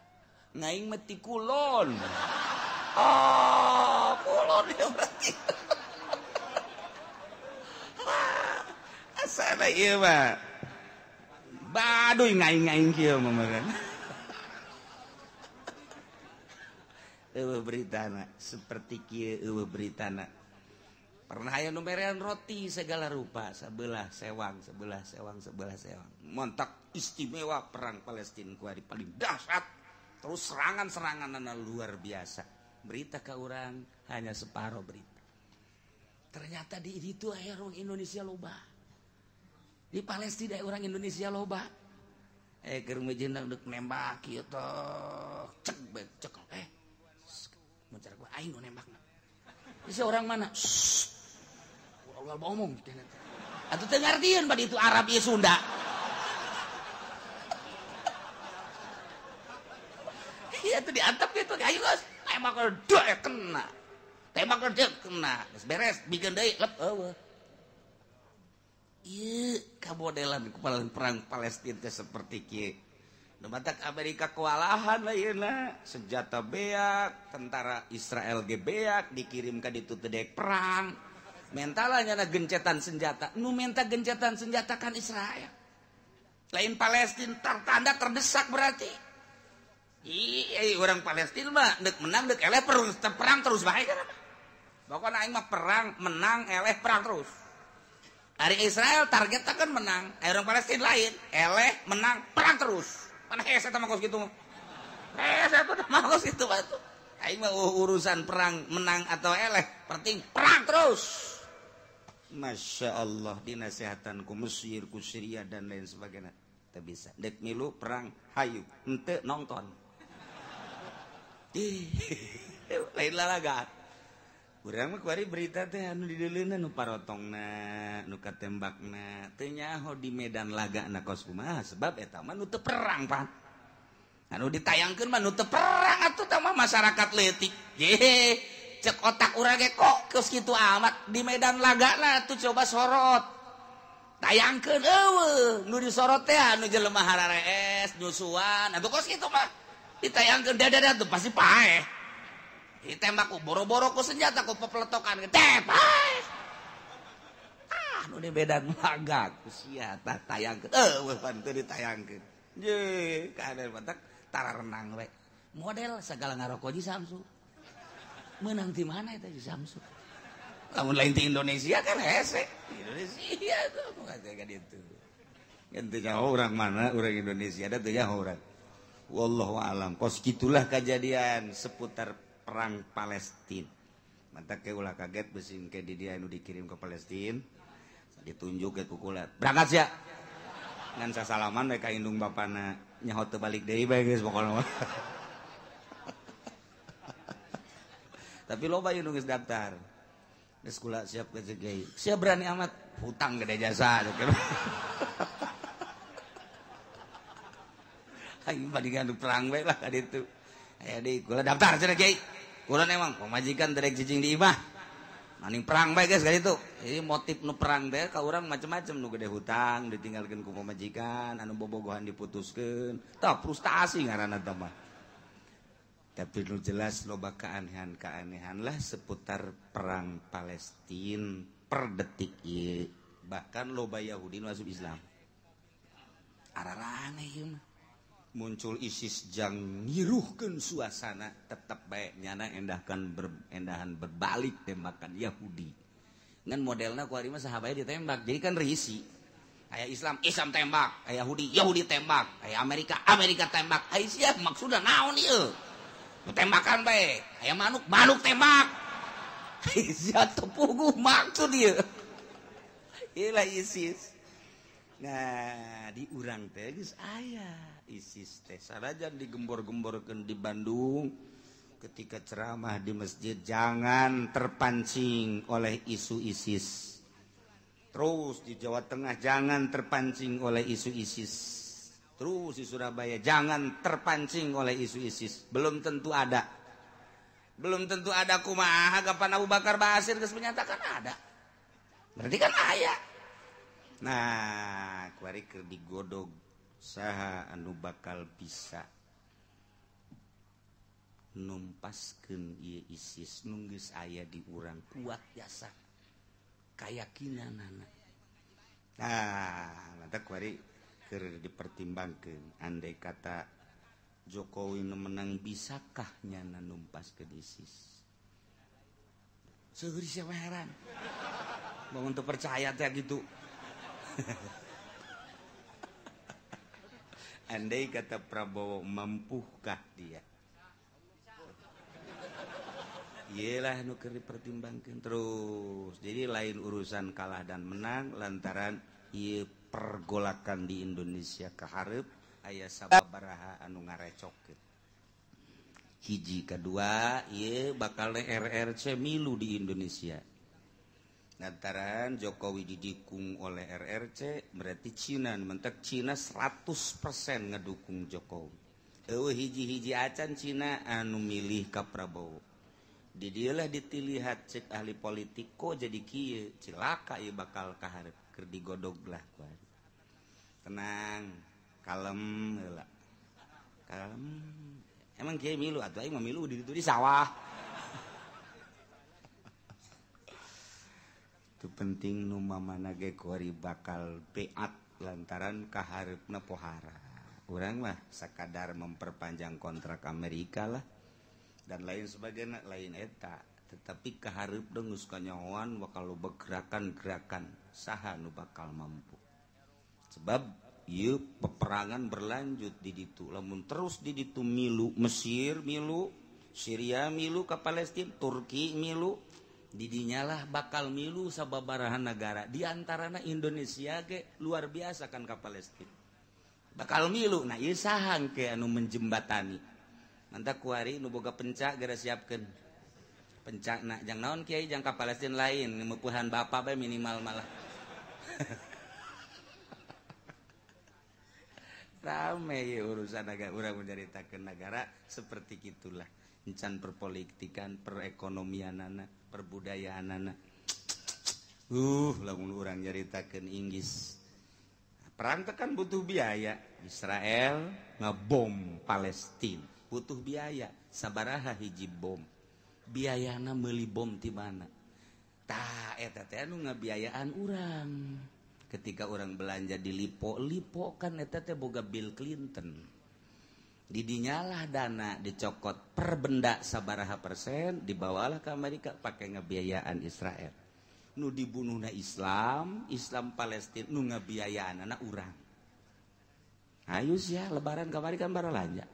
ngaing mah ti kulon oh kulon ya berarti sana ieu mah baduy ngaing-ngaing kieu mah kan eueuh beritana seperti kieu eueuh beritana pernah aya nu merean roti segala rupa sebelah sewang sebelah sewang sebelah sewang montak istimewa perang Palestina kuari paling dahsyat terus serangan-seranganna luar biasa berita ka urang hanya separo berita ternyata di ditu aya orang Indonesia loba di Palestina orang Indonesia loba keur mejeuna deuk nembak kieu teh cek bae cek mun cara gua aing nu nembakna bisa orang mana ulah omong teh atuh teu ngartieun bad itu Arab ieu Sunda ieu tuh diantep kitu ayo geus tembak dek kena tembak dek kena geus beres bikin deui lep eueuh ieu kamodelan kepala perang Palestina teh seperti kieu. Nu matak Amerika kewalahan lainna, senjata beak, tentara Israel ge beak dikirim ka ditu teu daek perang. Mentalanya na gencetan senjata. Nu menta gencetan senjata kan Israel. Lain Palestina tertanda terdesak berarti. Ih, orang Palestina mah deuk menang deuk eleh perang terus bae kan. Pokona aing mah perang menang eleh perang terus. Ari Israel targetnya kan menang, orang Palestina lain, eleh menang, perang terus. Mana hese eta mah kos kitu mah. Hese eta mah kos kitu batu. Aing mah urusan perang menang atau eleh, penting perang terus. Masya Allah dinasehatan ku Mesir, ku Syria dan lain sebagainya. Teu bisa. Dek milu perang hayu, henteu nonton. Ih, lain lalagaan. Urang mah kuari berita teh anu dideuleuna nu parotongna, nu katembakna, teu nyaho di medan lagana kos kumaha sebab eta mah nu teu perang pan. Anu ditayangkeun mah nu teu perang atuh tah mah masyarakat leutik. Ye, cek otak urang ge kok kos kitu amat di medan lagana tuh coba sorot. Tayangkeun eueuh nu disorot teh anu jelema hararees, nyusuan, atuh kos kitu mah ditayangkeun dadah tuh pasti paeh. Ditembak ku boro-boro ku senjata ku pepeletokan teh ah nu di medan laga ku sia tah tayangkeun eueuh pan teu ditayangkeun ye kader batak tara renang we model sagala ngaroko ji Samsu meunang ti mana eta ji Samsu lamun lain ti Indonesia kan hese Indonesia tuh kata ka ditu kan teu nyaho urang mana urang Indonesia da teu nyaho urang wallahu alam kos kitulah kejadian seputar perang Palestina. Mantak ke ulah kaget besing ke di dia nu dikirim ke Palestina ditunjuk ke kukulat. Berangkat sia. Ngan sasalaman we ka indung bapana nyaho teu balik deui bae geus pokona. Tapi loba ieu nu geus daftar. Geus kula siap ke kiai. Sia berani amat hutang gede jasa. Aing bandingan perang bae lah ka ditu. Aya deui kula daftar cenah kiai. Kula emang pamajikan derek cicing di imah. Maning perang bae geus ka ditu. Jadi motif nu perang teh ka urang macem-macem, nu gede hutang ditinggalkeun ku pamajikan, anu bobogohan diputuskeun. Tah frustasi ngaranna teh mah. Tapi nu jelas loba keanehan-keanehan lah seputar perang Palestina per detik ieu. Bahkan loba Yahudi nu asup Islam. Araraneh ieu mah. Muncul ISIS jang ngiruhkeun suasana, tetep bae nyana endahkan endahan berbalik tembakan Yahudi. Ngan modelna ku ari mah saha bae ditembak. Jadi kan risi. Aya Islam, Islam tembak, aya Yahudi, Yahudi tembak, aya Amerika, Amerika tembak. Ai sia maksudna naon ieu? Tembakan bae, aya manuk, manuk tembak. Sia teu puguh maksud ieu. Ieu lah ISIS. Nah, di urang teh geus aya ISIS teh sanajan digembor-gemborkeun di Bandung ketika ceramah di masjid jangan terpancing oleh isu ISIS. Terus di Jawa Tengah jangan terpancing oleh isu ISIS. Terus di Surabaya jangan terpancing oleh isu ISIS. Belum tentu ada. Belum tentu ada kumaha kapan Abu Bakar Basir geus menyatakan ada. Berarti kan aya. Nah, kuari keur digodog saha anu bakal bisa numpaskeun ieu ISIS nu geus aya di urang kuat jasa kayakinanana. Nah, mantap kuari keur dipertimbangkeun andai kata Jokowi nu menang bisakah nyana numpaskeun ISIS. Seueur sia heran. Bangun teu percaya teh gitu. Andai kata Prabowo mampukah dia? Iyalah nu keur dipertimbangkeun terus. Jadi lain urusan kalah dan menang lantaran ieu pergolakan di Indonesia kahareup aya sababaraha anu ngarecokkeun. Hiji kedua ieu bakal RRC milu di Indonesia. Lantaran Jokowi didukung oleh RRC berarti Cina mentek Cina 100% ngedukung Jokowi. Eueuh hiji-hiji acan Cina anu milih ka Prabowo. Di dieulah ditilihat cek ahli politik kok jadi kieu cilaka ieu bakal kaharep keur digodog lah kuari. Tenang, kalem heula. Kalem. Emang kieu milu atuh aing mah milu di ditu di sawah. Itu penting nu mamana ge kuari bakal beat lantaran kahareupna pohara. Urang mah sakadar memperpanjang kontrak Amerika lah dan lain sebagainya lain eta, tetapi kahareup geus kanyahoan bakal loba gerakan-gerakan saha nu bakal mampu. Sebab ieu peperangan berlanjut di ditu, lamun terus di ditu milu Mesir milu, Syria milu ka Palestina, Turki milu, didinyalah bakal milu sababaraha negara di antarana Indonesia ge luar biasa kan ka Palestina. Bakal milu. Nah ieu saha ke anu menjembatani. Mantap kuari nu boga pencak geura siapkeun. Pencakna jang naon kiai jang ka Palestina lain mepuhan bapak bae minimal malah. Rame ya urusan negara urang menceritakeun negara seperti gitulah. Encan perpolitikan, perekonomianana, perbudayaanana. Lamun urang nyaritakeun Inggris. Perang teh kan butuh biaya. Israel ngebom Palestina, butuh biaya. Sabaraha hiji bom. Biayana meuli bom ti mana? Tah eta teh anu ngabiayaan urang. Ketika orang belanja di Lipo, Lipo kan eta teh boga Bill Clinton. Didinyalah dana dicokot per benda sabaraha persen dibawalah ke Amerika pakai ngebiayaan Israel. Nu dibunuhna Islam, Islam Palestina nu ngebiayaan anak urang. Ayo sia lebaran kamari kan baralanja.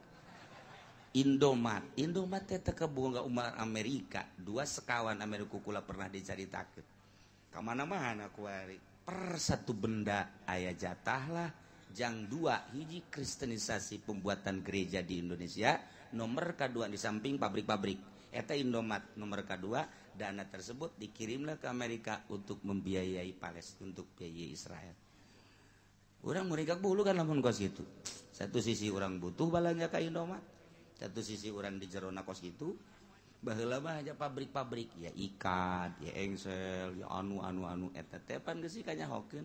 Indomat, Indomat teh teu kaboga umat Amerika, dua sekawan Amerika kula pernah dicaritakeun. Ka mana-mana kuari per satu benda aya jatah lah Jang dua hiji kristenisasi pembuatan gereja di Indonesia, nomor kedua di samping pabrik-pabrik. Eta Indomat nomor kedua, dana tersebut dikirimlah ke Amerika untuk membiayai Palestina, untuk biayai Israel. Urang murigak bulu kan lamun kos itu. Satu sisi orang butuh balanja ka Indomat, satu sisi orang di jerona kos itu. Baheula mah aja pabrik-pabrik ya ikat, ya engsel, ya anu-anu-anu eta teh pan geus kanyahokeun.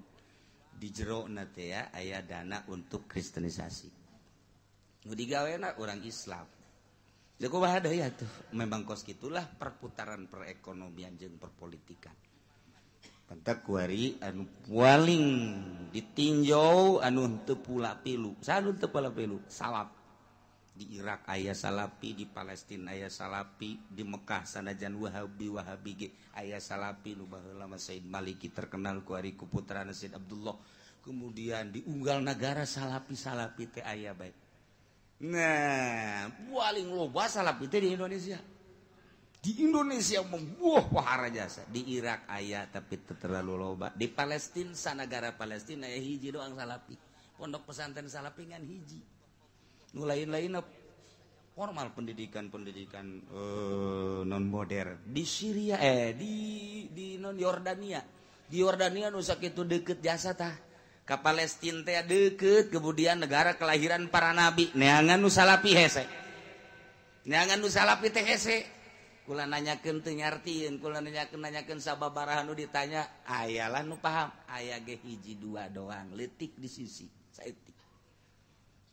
Di jerona teh ya aya dana untuk kristenisasi. Nu digawena urang Islam. Jadi kumaha deui atuh, memang kos kitulah perputaran perekonomian jeung perpolitikan. Pantak kuari anu paling ditinjau anu teu pula pilu. Saha nu teu pula pilu? Salaf. Di Irak aya Salafi, di Palestina aya Salafi, di Mekah sanajan Wahabi Wahabi ge aya Salafi nu baheula mah Said Maliki terkenal kuari ku putrana Said Abdullah. Kemudian di unggal nagara Salafi-Salafi teh aya bae. Nah, paling loba Salafi teh di Indonesia. Di Indonesia membuah wahara jasa. Di Irak aya tapi teu terlalu loba. Di Palestina sanagara Palestina aya hiji doang Salafi. Pondok pesantren Salafi ngan hiji. Nu lain-lain formal pendidikan-pendidikan non modern di Syria di non Yordania. Di Yordania nu sakitu deukeut jasa tah. Ka Palestina teh deukeut, kemudian negara kelahiran para nabi. Neangan nu Salafi hese. Neangan nu Salafi teh hese. Kula nanyakeun teu nyartieun, kula nanyakeun sababaraha nu ditanya, ayalah nu paham, aya ge hiji dua doang, leutik di sisi saeutik.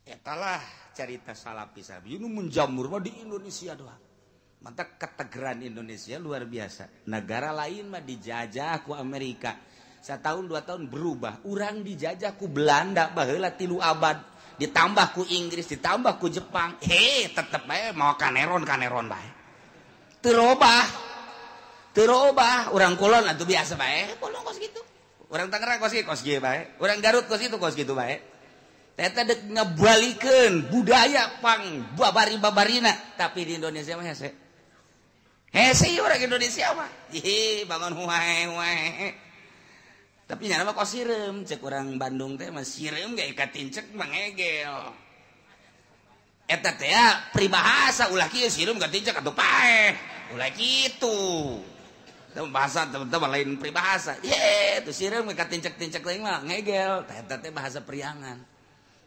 Etalah carita Salafi Salafi nu menjamur mah di Indonesia doang. Mantap ketegeran Indonesia luar biasa. Negara lain mah dijajah ku Amerika. Setahun dua tahun berubah. Urang dijajah ku Belanda baheula 3 abad, ditambah ku Inggris, ditambah ku Jepang. Hei, tetep bae mau kaneron bae. Teu robah. Teu robah, urang kulon atuh biasa bae, kulon kos kitu. Urang Tangerang kos kieu, kos kieu bae. Urang Garut kos kitu, kos kitu bae. Eta dek ngebalikeun budaya pang babari-babarina, tapi di Indonesia mah hese. Hese urang Indonesia mah. Ih, bangun huae-huae. Tapi nyana mah kos sireum, cek urang Bandung teh mah sireum ge katincek mangegel. Eta teh peribahasa ulah kieu sireum katincek atuh paeh. Ulah kitu. Teu bahasa teman-teman lain peribahasa. Ye, tuh sireum katincek-tincek lain mah ngegel. Eta teh bahasa priangan.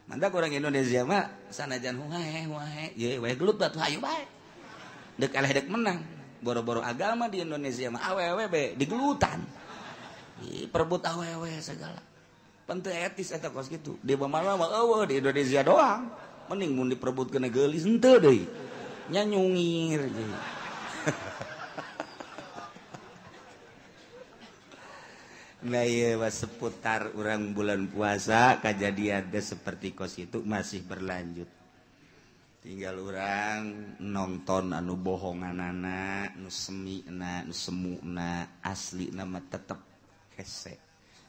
Mantak orang Indonesia mah sanajan huae huae ye we gelut batu hayu bae. Dek eleh dek menang. Boro-boro agama di Indonesia mah awewe be digelutan. Ih, perebut awewe segala. Pan teu etis eta kos kitu. Di mana mah eueuh di Indonesia doang. Mending mun diperebutkeun geulis henteu deui. Nya nyungir deui. Nah iya, seputar orang bulan puasa kejadian seperti kos itu masih berlanjut. Tinggal orang nonton anu bohonganana, nu semina, nu semuna, asli nama tetep hese.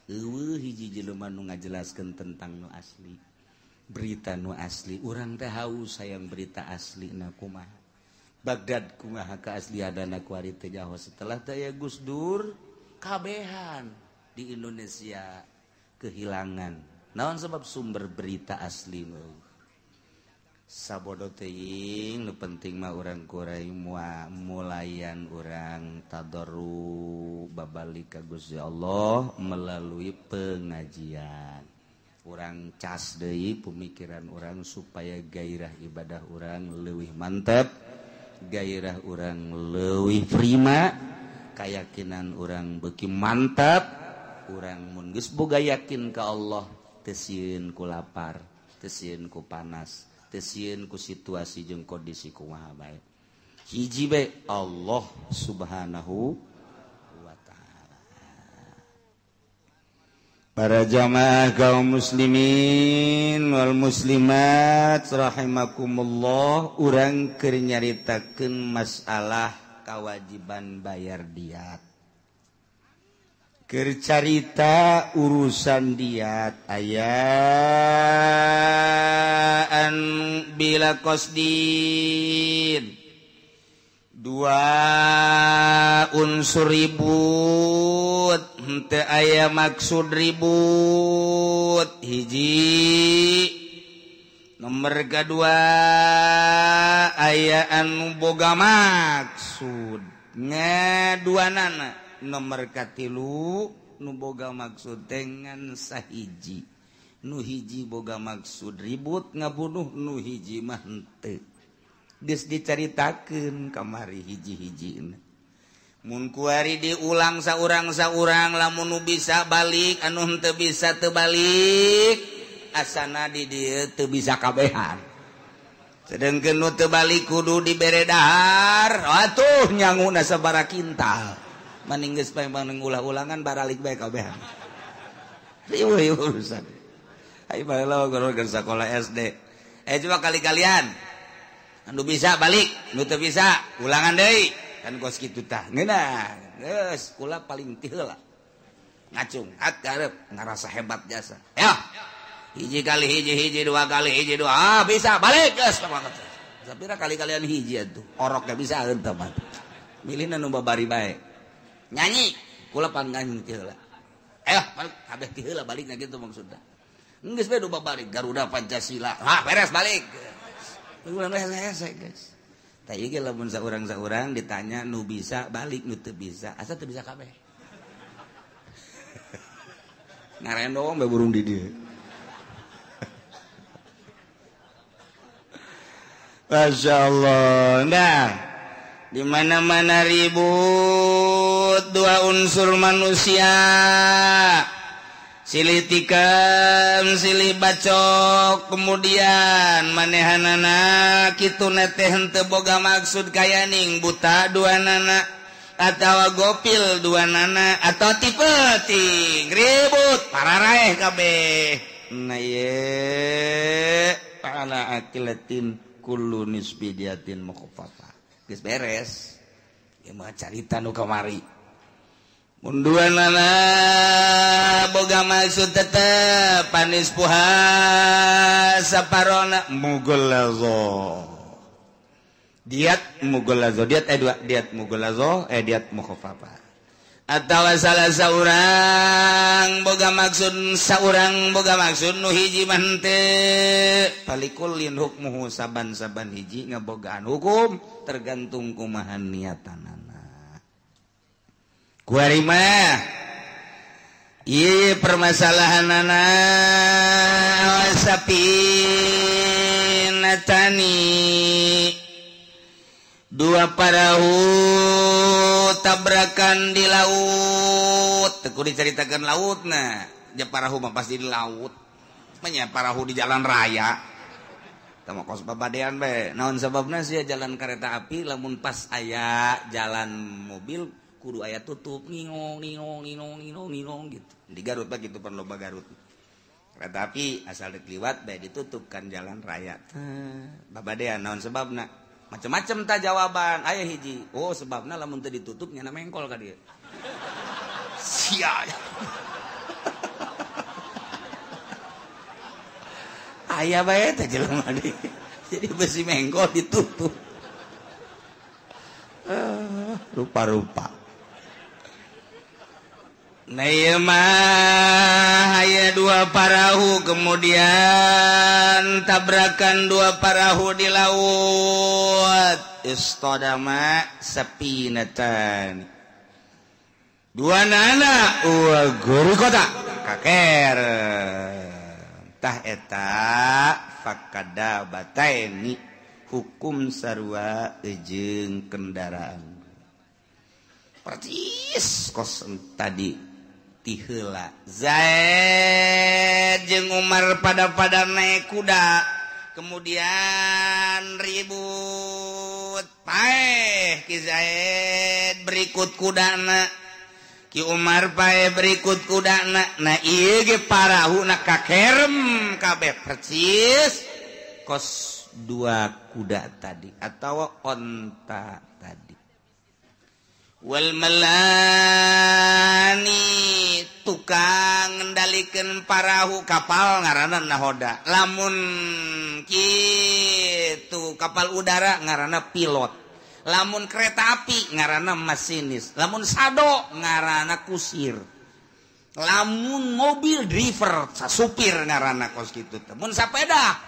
Eueuh hiji jelema nu ngajelaskeun tentang nu asli. Berita nu asli, urang teh haus hayang berita asli na kumaha. Baghdad kumaha keaslianana kuari teh nyaho setelah teh aya Gus Dur kabehan di Indonesia kehilangan. Naon sebab sumber berita asli nu sabodo teuing nu penting mah urang kurai mulayan urang tadarru babalik ka Gusti Allah melalui pengajian. Urang cas deui pemikiran urang supaya gairah ibadah urang leuwih mantep, gairah urang leuwih prima, keyakinan urang beuki mantap. Urang mun geus boga yakin ka Allah teu sieun ku lapar, teu sieun ku panas, teu sieun ku situasi jeung kondisi kumaha bae. Hiji bae Allah Subhanahu wa ta'ala. Para jamaah kaum muslimin wal muslimat rahimakumullah, urang keur nyaritakeun masalah kewajiban bayar diat. Keur carita urusan diat ayaan bila qasdin Dua unsur ribut henteu aya maksud ribut hiji. Nomor kedua aya anu boga maksud ngaduanana. Nomor katilu nu boga maksud dengan sahiji. Nu hiji boga maksud ribut ngabunuh, nu hiji mah henteu. Geus dicaritakeun kamari hiji-hijina. Mun kuari diulang saurang-saurang lamun nu bisa balik anu henteu bisa teu balik asana di dieu teu bisa kabehan. Sedengkeun nu teu balik kudu dibere dahar atuh nyanguna sabaraha kintal. Maning geus paeng ulah-ulangan baralik bae kabehan. Riweuh urusan. Ayo baheula guru sakola SD. Coba kali-kalian anu bisa balik, nu teu bisa ulangan deui. Kan kos kitu tah. Ngeunah. Geus kula paling ti heula. Ngacung, at gareup ngarasa hebat jasa. Ya. Hiji kali hiji hiji, dua kali hiji dua. Ah, bisa balik geus. Sapira kali-kalian hiji atuh. Orok ge bisa henteu mah. Milihna nu babari bae. Nyanyi, kula pan nyanyi ti heula. Balik kabeh ti heula balikna kitu maksudna. Geus bae nu babari Garuda Pancasila. Ah, beres balik. Ulang hese guys. Tah ieu ge lamun saurang-saurang ditanya nu bisa balik nu teu bisa, asa teu bisa kabeh. Ngarendong bae burung di dieu. Masya Allah. Nah, di mana-mana ribut dua unsur manusia. Silih tikam, silih bacok, kemudian manehanana kitu teh henteu boga maksud kayaning buta dua nana atawa gopil dua nana atau tipe ting ribut pararaeh kabeh. Nah ye ala akilatin kullu nisbidiatin mukhaffafa. Geus beres. Ieu mah carita nu kamari. Munduan nana boga maksud tetep panis puha saparona mughallazo. Diat mughallazo, diat dua, diat mughallazo, diat mukhaffafa. Atawa salah saurang boga maksud saurang boga maksud nu hiji mah henteu. Palikullin hukmuhu saban-saban hiji ngabogaan hukum tergantung kumaha niatanana. Kuari mah ieu permasalahanana sapinatani dua parahu tabrakan di laut. Teu kudu dicaritakeun lautna, ja parahu mah pasti di laut. Manya parahu di jalan raya. Tah mah kos babadean bae. Naon sababna sia jalan kereta api lamun pas aya jalan mobil kudu aya tutup ningong ningong ningong ningong ningong gitu. Di Garut mah gitu pan loba Garut. Kereta api asal dek liwat bae ditutup kan jalan raya. Babadean naon sebabna? Macem-macem ta jawaban. Aya hiji. Oh sebabna lamun teu ditutup nyana mengkol ka dieu. Sia. Aya bae teh jelema deui. Jadi besi mengkol ditutup. Rupa-rupa. Nah ieu mah aya dua parahu kemudian tabrakan dua parahu di laut. Istadama sapinatan. Dua nana wa guru kota kaker. Tah eta fakada bataini hukum sarua jeung kendaraan. Percis kos tadi tiheula Zaid jeung Umar pada naik kuda kemudian ribut paeh Ki Zaid berikut kudana, Ki Umar paeh berikut kudana. Nah ieu ge parahuna kakerem kabeh percis kos dua kuda tadi atau onta tadi. Wal melani tukang ngendalikeun parahu kapal ngaranna nahoda. Lamun kitu kapal udara ngaranna pilot. Lamun kereta api ngaranna masinis, lamun sado ngaranna kusir, lamun mobil driver supir ngaranna kos kitu. Mun sapeda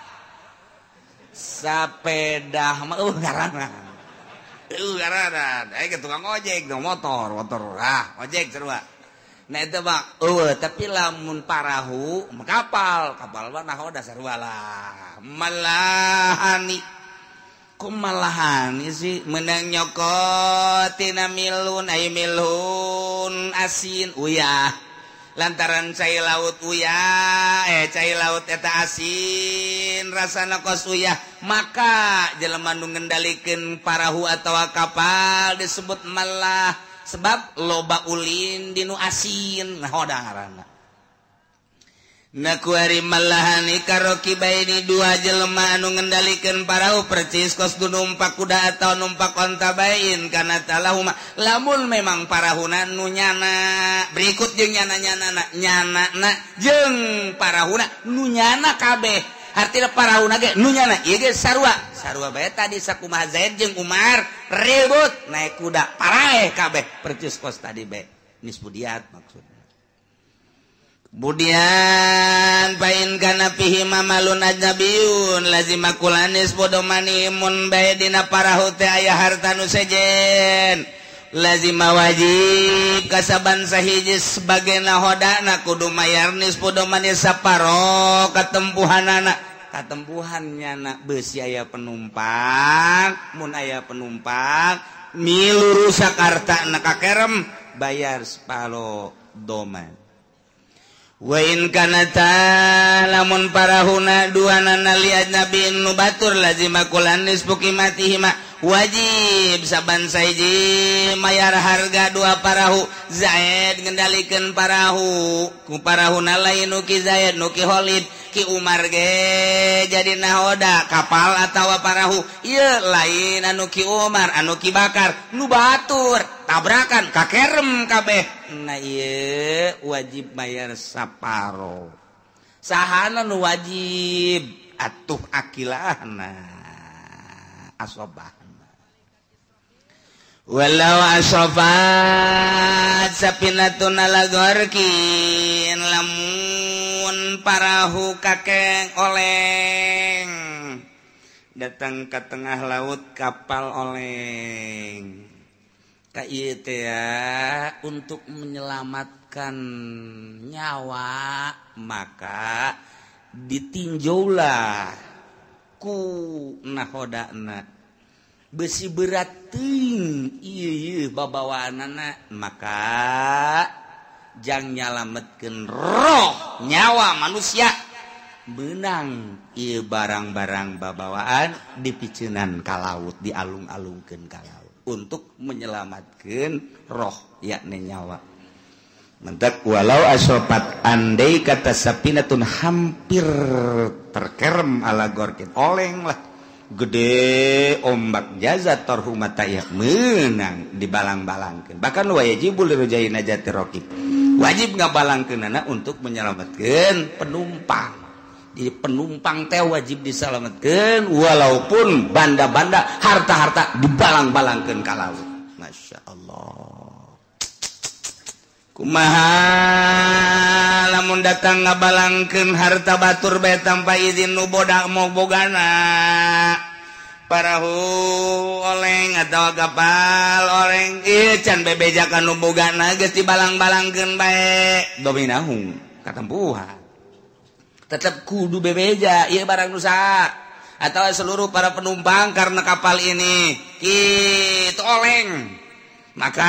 sapeda mah ngaranna ngaranna aya tukang ojek motor motor ah ojek sarua. Nah itu mah tapi lamun parahu kapal kapal mah nahoda sarua lah. Malahani kumalahani sih menang nyokot tina milun ay milun asin uyah lantaran cai laut uyah cai laut eta asin rasana kos uyah maka jelema nu ngendalikeun parahu atawa kapal disebut malah sebab loba ulin dinu asin nahoda ngaranna. Nakuari malahani karoki baini dua jelema anu ngendalikeun parahu percis kos du numpak kuda atau numpak onta bain kana talahuma lamun memang parahuna nu nyana berikut jeung nyana-nyana nyanana jeung parahuna nu nyana kabeh artina parahuna ge nu nyana ieu ge sarua sarua bae tadi sakumaha Zaid jeung Umar ribut naik kuda paraeh kabeh percis kos tadi bae nisbudiat maksud. Kemudian pain kana fihi mamalun ajnabiyun lazima kulanis bodomani mun bae dina parahu teh aya harta nu sejen lazima wajib kasaban sahiji sebagai nahodana kudu mayar nisfu domani saparo katempuhanana katempuhan nyana beusi aya penumpang mun aya penumpang milu rusak hartana kakerem bayar separo doman. Wa in kanata lamun parahuna duanana li ajnabiin nu batur lazima kulan nisfu qimatihima wajib saban sahiji mayar harga dua parahu. Zaid ngendalikeun parahu ku parahuna lain nu ki Zaid nu ki Khalid ki Umar ge jadi nahoda kapal atawa parahu ieu lain anu ki Umar anu ki Bakar nu batur tabrakan kakerem kabeh. Nah ieu wajib bayar saparo sahana nu wajib atuh akilahna asobahna walau asofat sapinatun ala gorkin lamun parahu kakeng oleng datang ke tengah laut kapal oleng ya, untuk menyelamatkan nyawa maka ditinjaulah ku nahodana besi berat ting ieu babawaanana maka jang nyalametkeun roh nyawa manusia benang ieu barang-barang babawaan dipiceunan ka laut dialung-alungkeun ka laut untuk menyelamatkan roh yakni nyawa. Mentak walau asopat andai kata sapinatun hampir terkerem ala gorkin oleng lah gede ombak jaza torhumata ya menang dibalang-balangkeun bahkan wajibul lirujai najati rokib wajib ngabalangkeunana untuk menyelamatkan penumpang. Jadi penumpang teh wajib diselamatkan walaupun banda-banda harta-harta dibalang-balangkeun ka laut. Masya Allah. Kumaha lamun datang ngabalangkeun harta batur bae tanpa izin nu bodak mau bogana parahu oleng atau kapal oleng ieu can bebejakan nu bogana geus dibalang-balangkeun bae dominahu katempuhan. Tetap kudu bebeja ieu barang nusa atau seluruh para penumpang karena kapal ini kitu oleng maka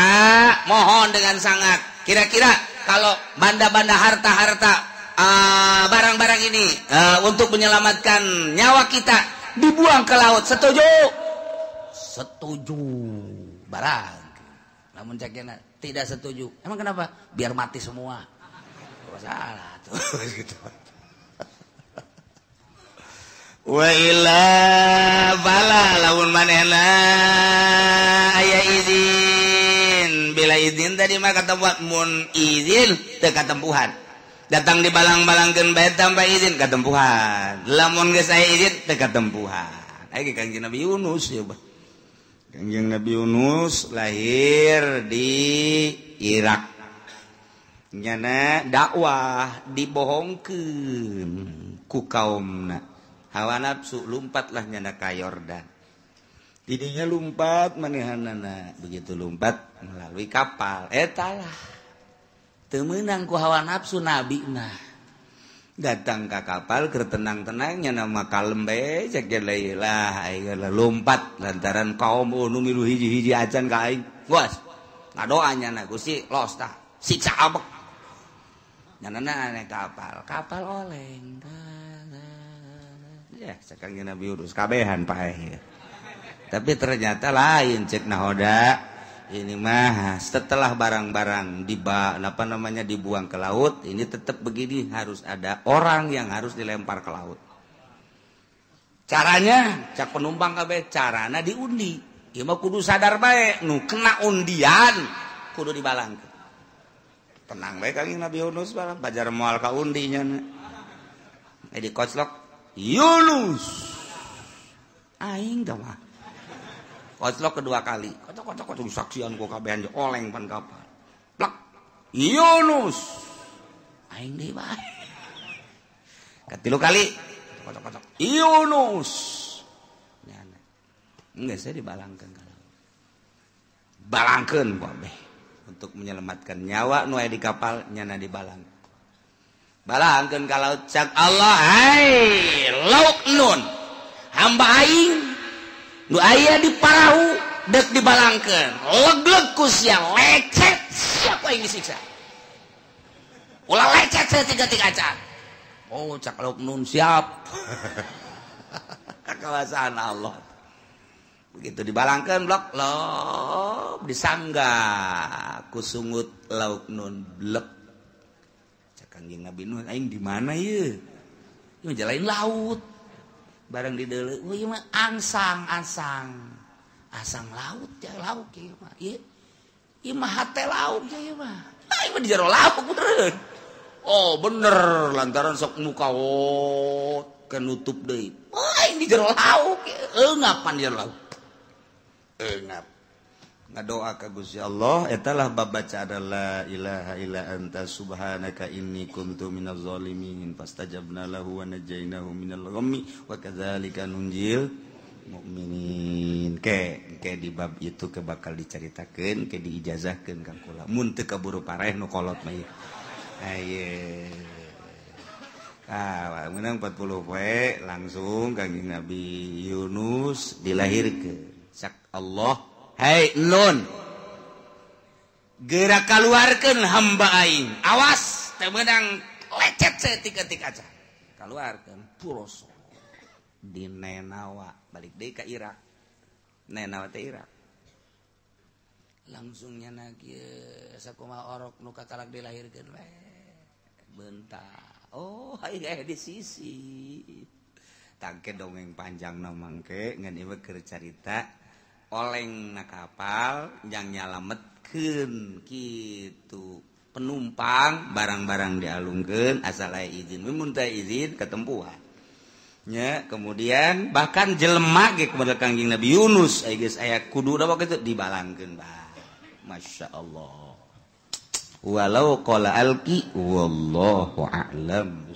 mohon dengan sangat kira-kira kalau banda-banda harta-harta barang-barang ini untuk menyelamatkan nyawa kita dibuang ke laut setuju setuju barang namun cakena tidak setuju emang kenapa biar mati semua salah tuh gitu. Wa illa bala lamun manehna aya izin bila izin tadi mah katempuhan mun izin teu katempuhan datang dibalang-balangkeun bae tanpa izin katempuhan lamun geus aya izin teu katempuhan aya Kangjeng Nabi Yunus ya bah Kangjeng Nabi Yunus lahir di Irak. Nyana dakwah dibohongkeun ku kaumna. Hawa nafsu lumpatlah nyana ka Yordan. Didinya lumpat manehanana, begitu lumpat melalui kapal. Eta lah. Teu meunang ku hawa nafsu nabi mah. Datang ke kapal keur tenang-tenangnya nama kalem bae cek lah aing lompat lantaran kaum nu milu hiji-hiji acan ka aing. Geus ngadoa nya Gusti los tah siksa abek. Nyanana ane kapal, kapal oleng. Ya cek Nabi Yunus kabehan paeh. Tapi ternyata lain cek nahoda. Ini mah setelah barang-barang dibuang ke laut, ini tetap begini, harus ada orang yang harus dilempar ke laut. Caranya cak penumpang kabeh carana diundi. Ieu mah kudu sadar bae, nu kena undian kudu dibalangkeun. Tenang bae Kangjeng Nabi Yunus bajar moal ka undi nya. Di koclok Yunus. Aing tah mah. Koclok kedua kali, kocok-kocok saksian ku kabehan oleng pan kapal. Plak. Yunus. Aing deui bae. Katilu kali, kocok-kocok. Yunus. Nyana. Enggak saya dibalangkeun ka laut. Balangkeun ku abeh untuk menyelamatkan nyawa nu aya di kapal nyana dibalang. Balangkeun ka laut cak Allah, hai lauk nun. Hamba aing nu aya di parahu dek dibalangkeun leg-leg ku sia lecet siapa yang disiksa ulah lecet saeutik-eutik acan. Oh cak lauk nun siap. Kekuasaan Allah. Begitu dibalangkeun blok lop disangga ku sungut lauk nun blek. Cak Kangjeng Nabi Nuh aing di mana ieu? Ieu jalain laut. Barang di deuleu, oh ieu mah angsang, asang. Asang laut ya lauk ieu mah. Ieu ieu mah hate lauk ya ieu mah. Ah ieu mah di jero lauk bener. Oh bener lantaran sok muka oh kenutup deui. Oh aing di jero lauk, eungapan di jero lauk. Eungap. Ngadoa ka Gusti Allah eta lah bab baca adalah ilaha illa anta subhanaka inni kuntu minaz zalimin fastajabna lahu wa najainahu minal ghammi wa kadzalika nunjil mukminin. Ke di bab itu ke bakal dicaritakeun ke diijazahkeun ka kula mun teu kaburu pareh nu kolot mah ieu. Aye. Ah, menang 40 poe langsung Kangjeng Nabi Yunus dilahirkeun. Cak Allah, hei nun, gerak keluarkan hamba aing. Awas, temenang lecet setik-etik aja. Keluarkan puroso di Nenawa, balik deui ka Irak. Nenawa teh Irak. Langsungnya na kieu sakumaha orok nu kakalak dilahirkeun we. Bentar. Oh, aing aya di sisi. Tangke dongeng panjang na mangke ngan ieu keur carita oleng na kapal yang nyalametkeun kitu penumpang barang-barang dialungkeun asal aya izin mun teu izin ketempuhan nya. Kemudian bahkan jelema ge kepada Kangjeng Nabi Yunus aya geus aya kudu da kitu dibalangkeun bae. Masya Allah. Walau qala alqi wallahu a'lam.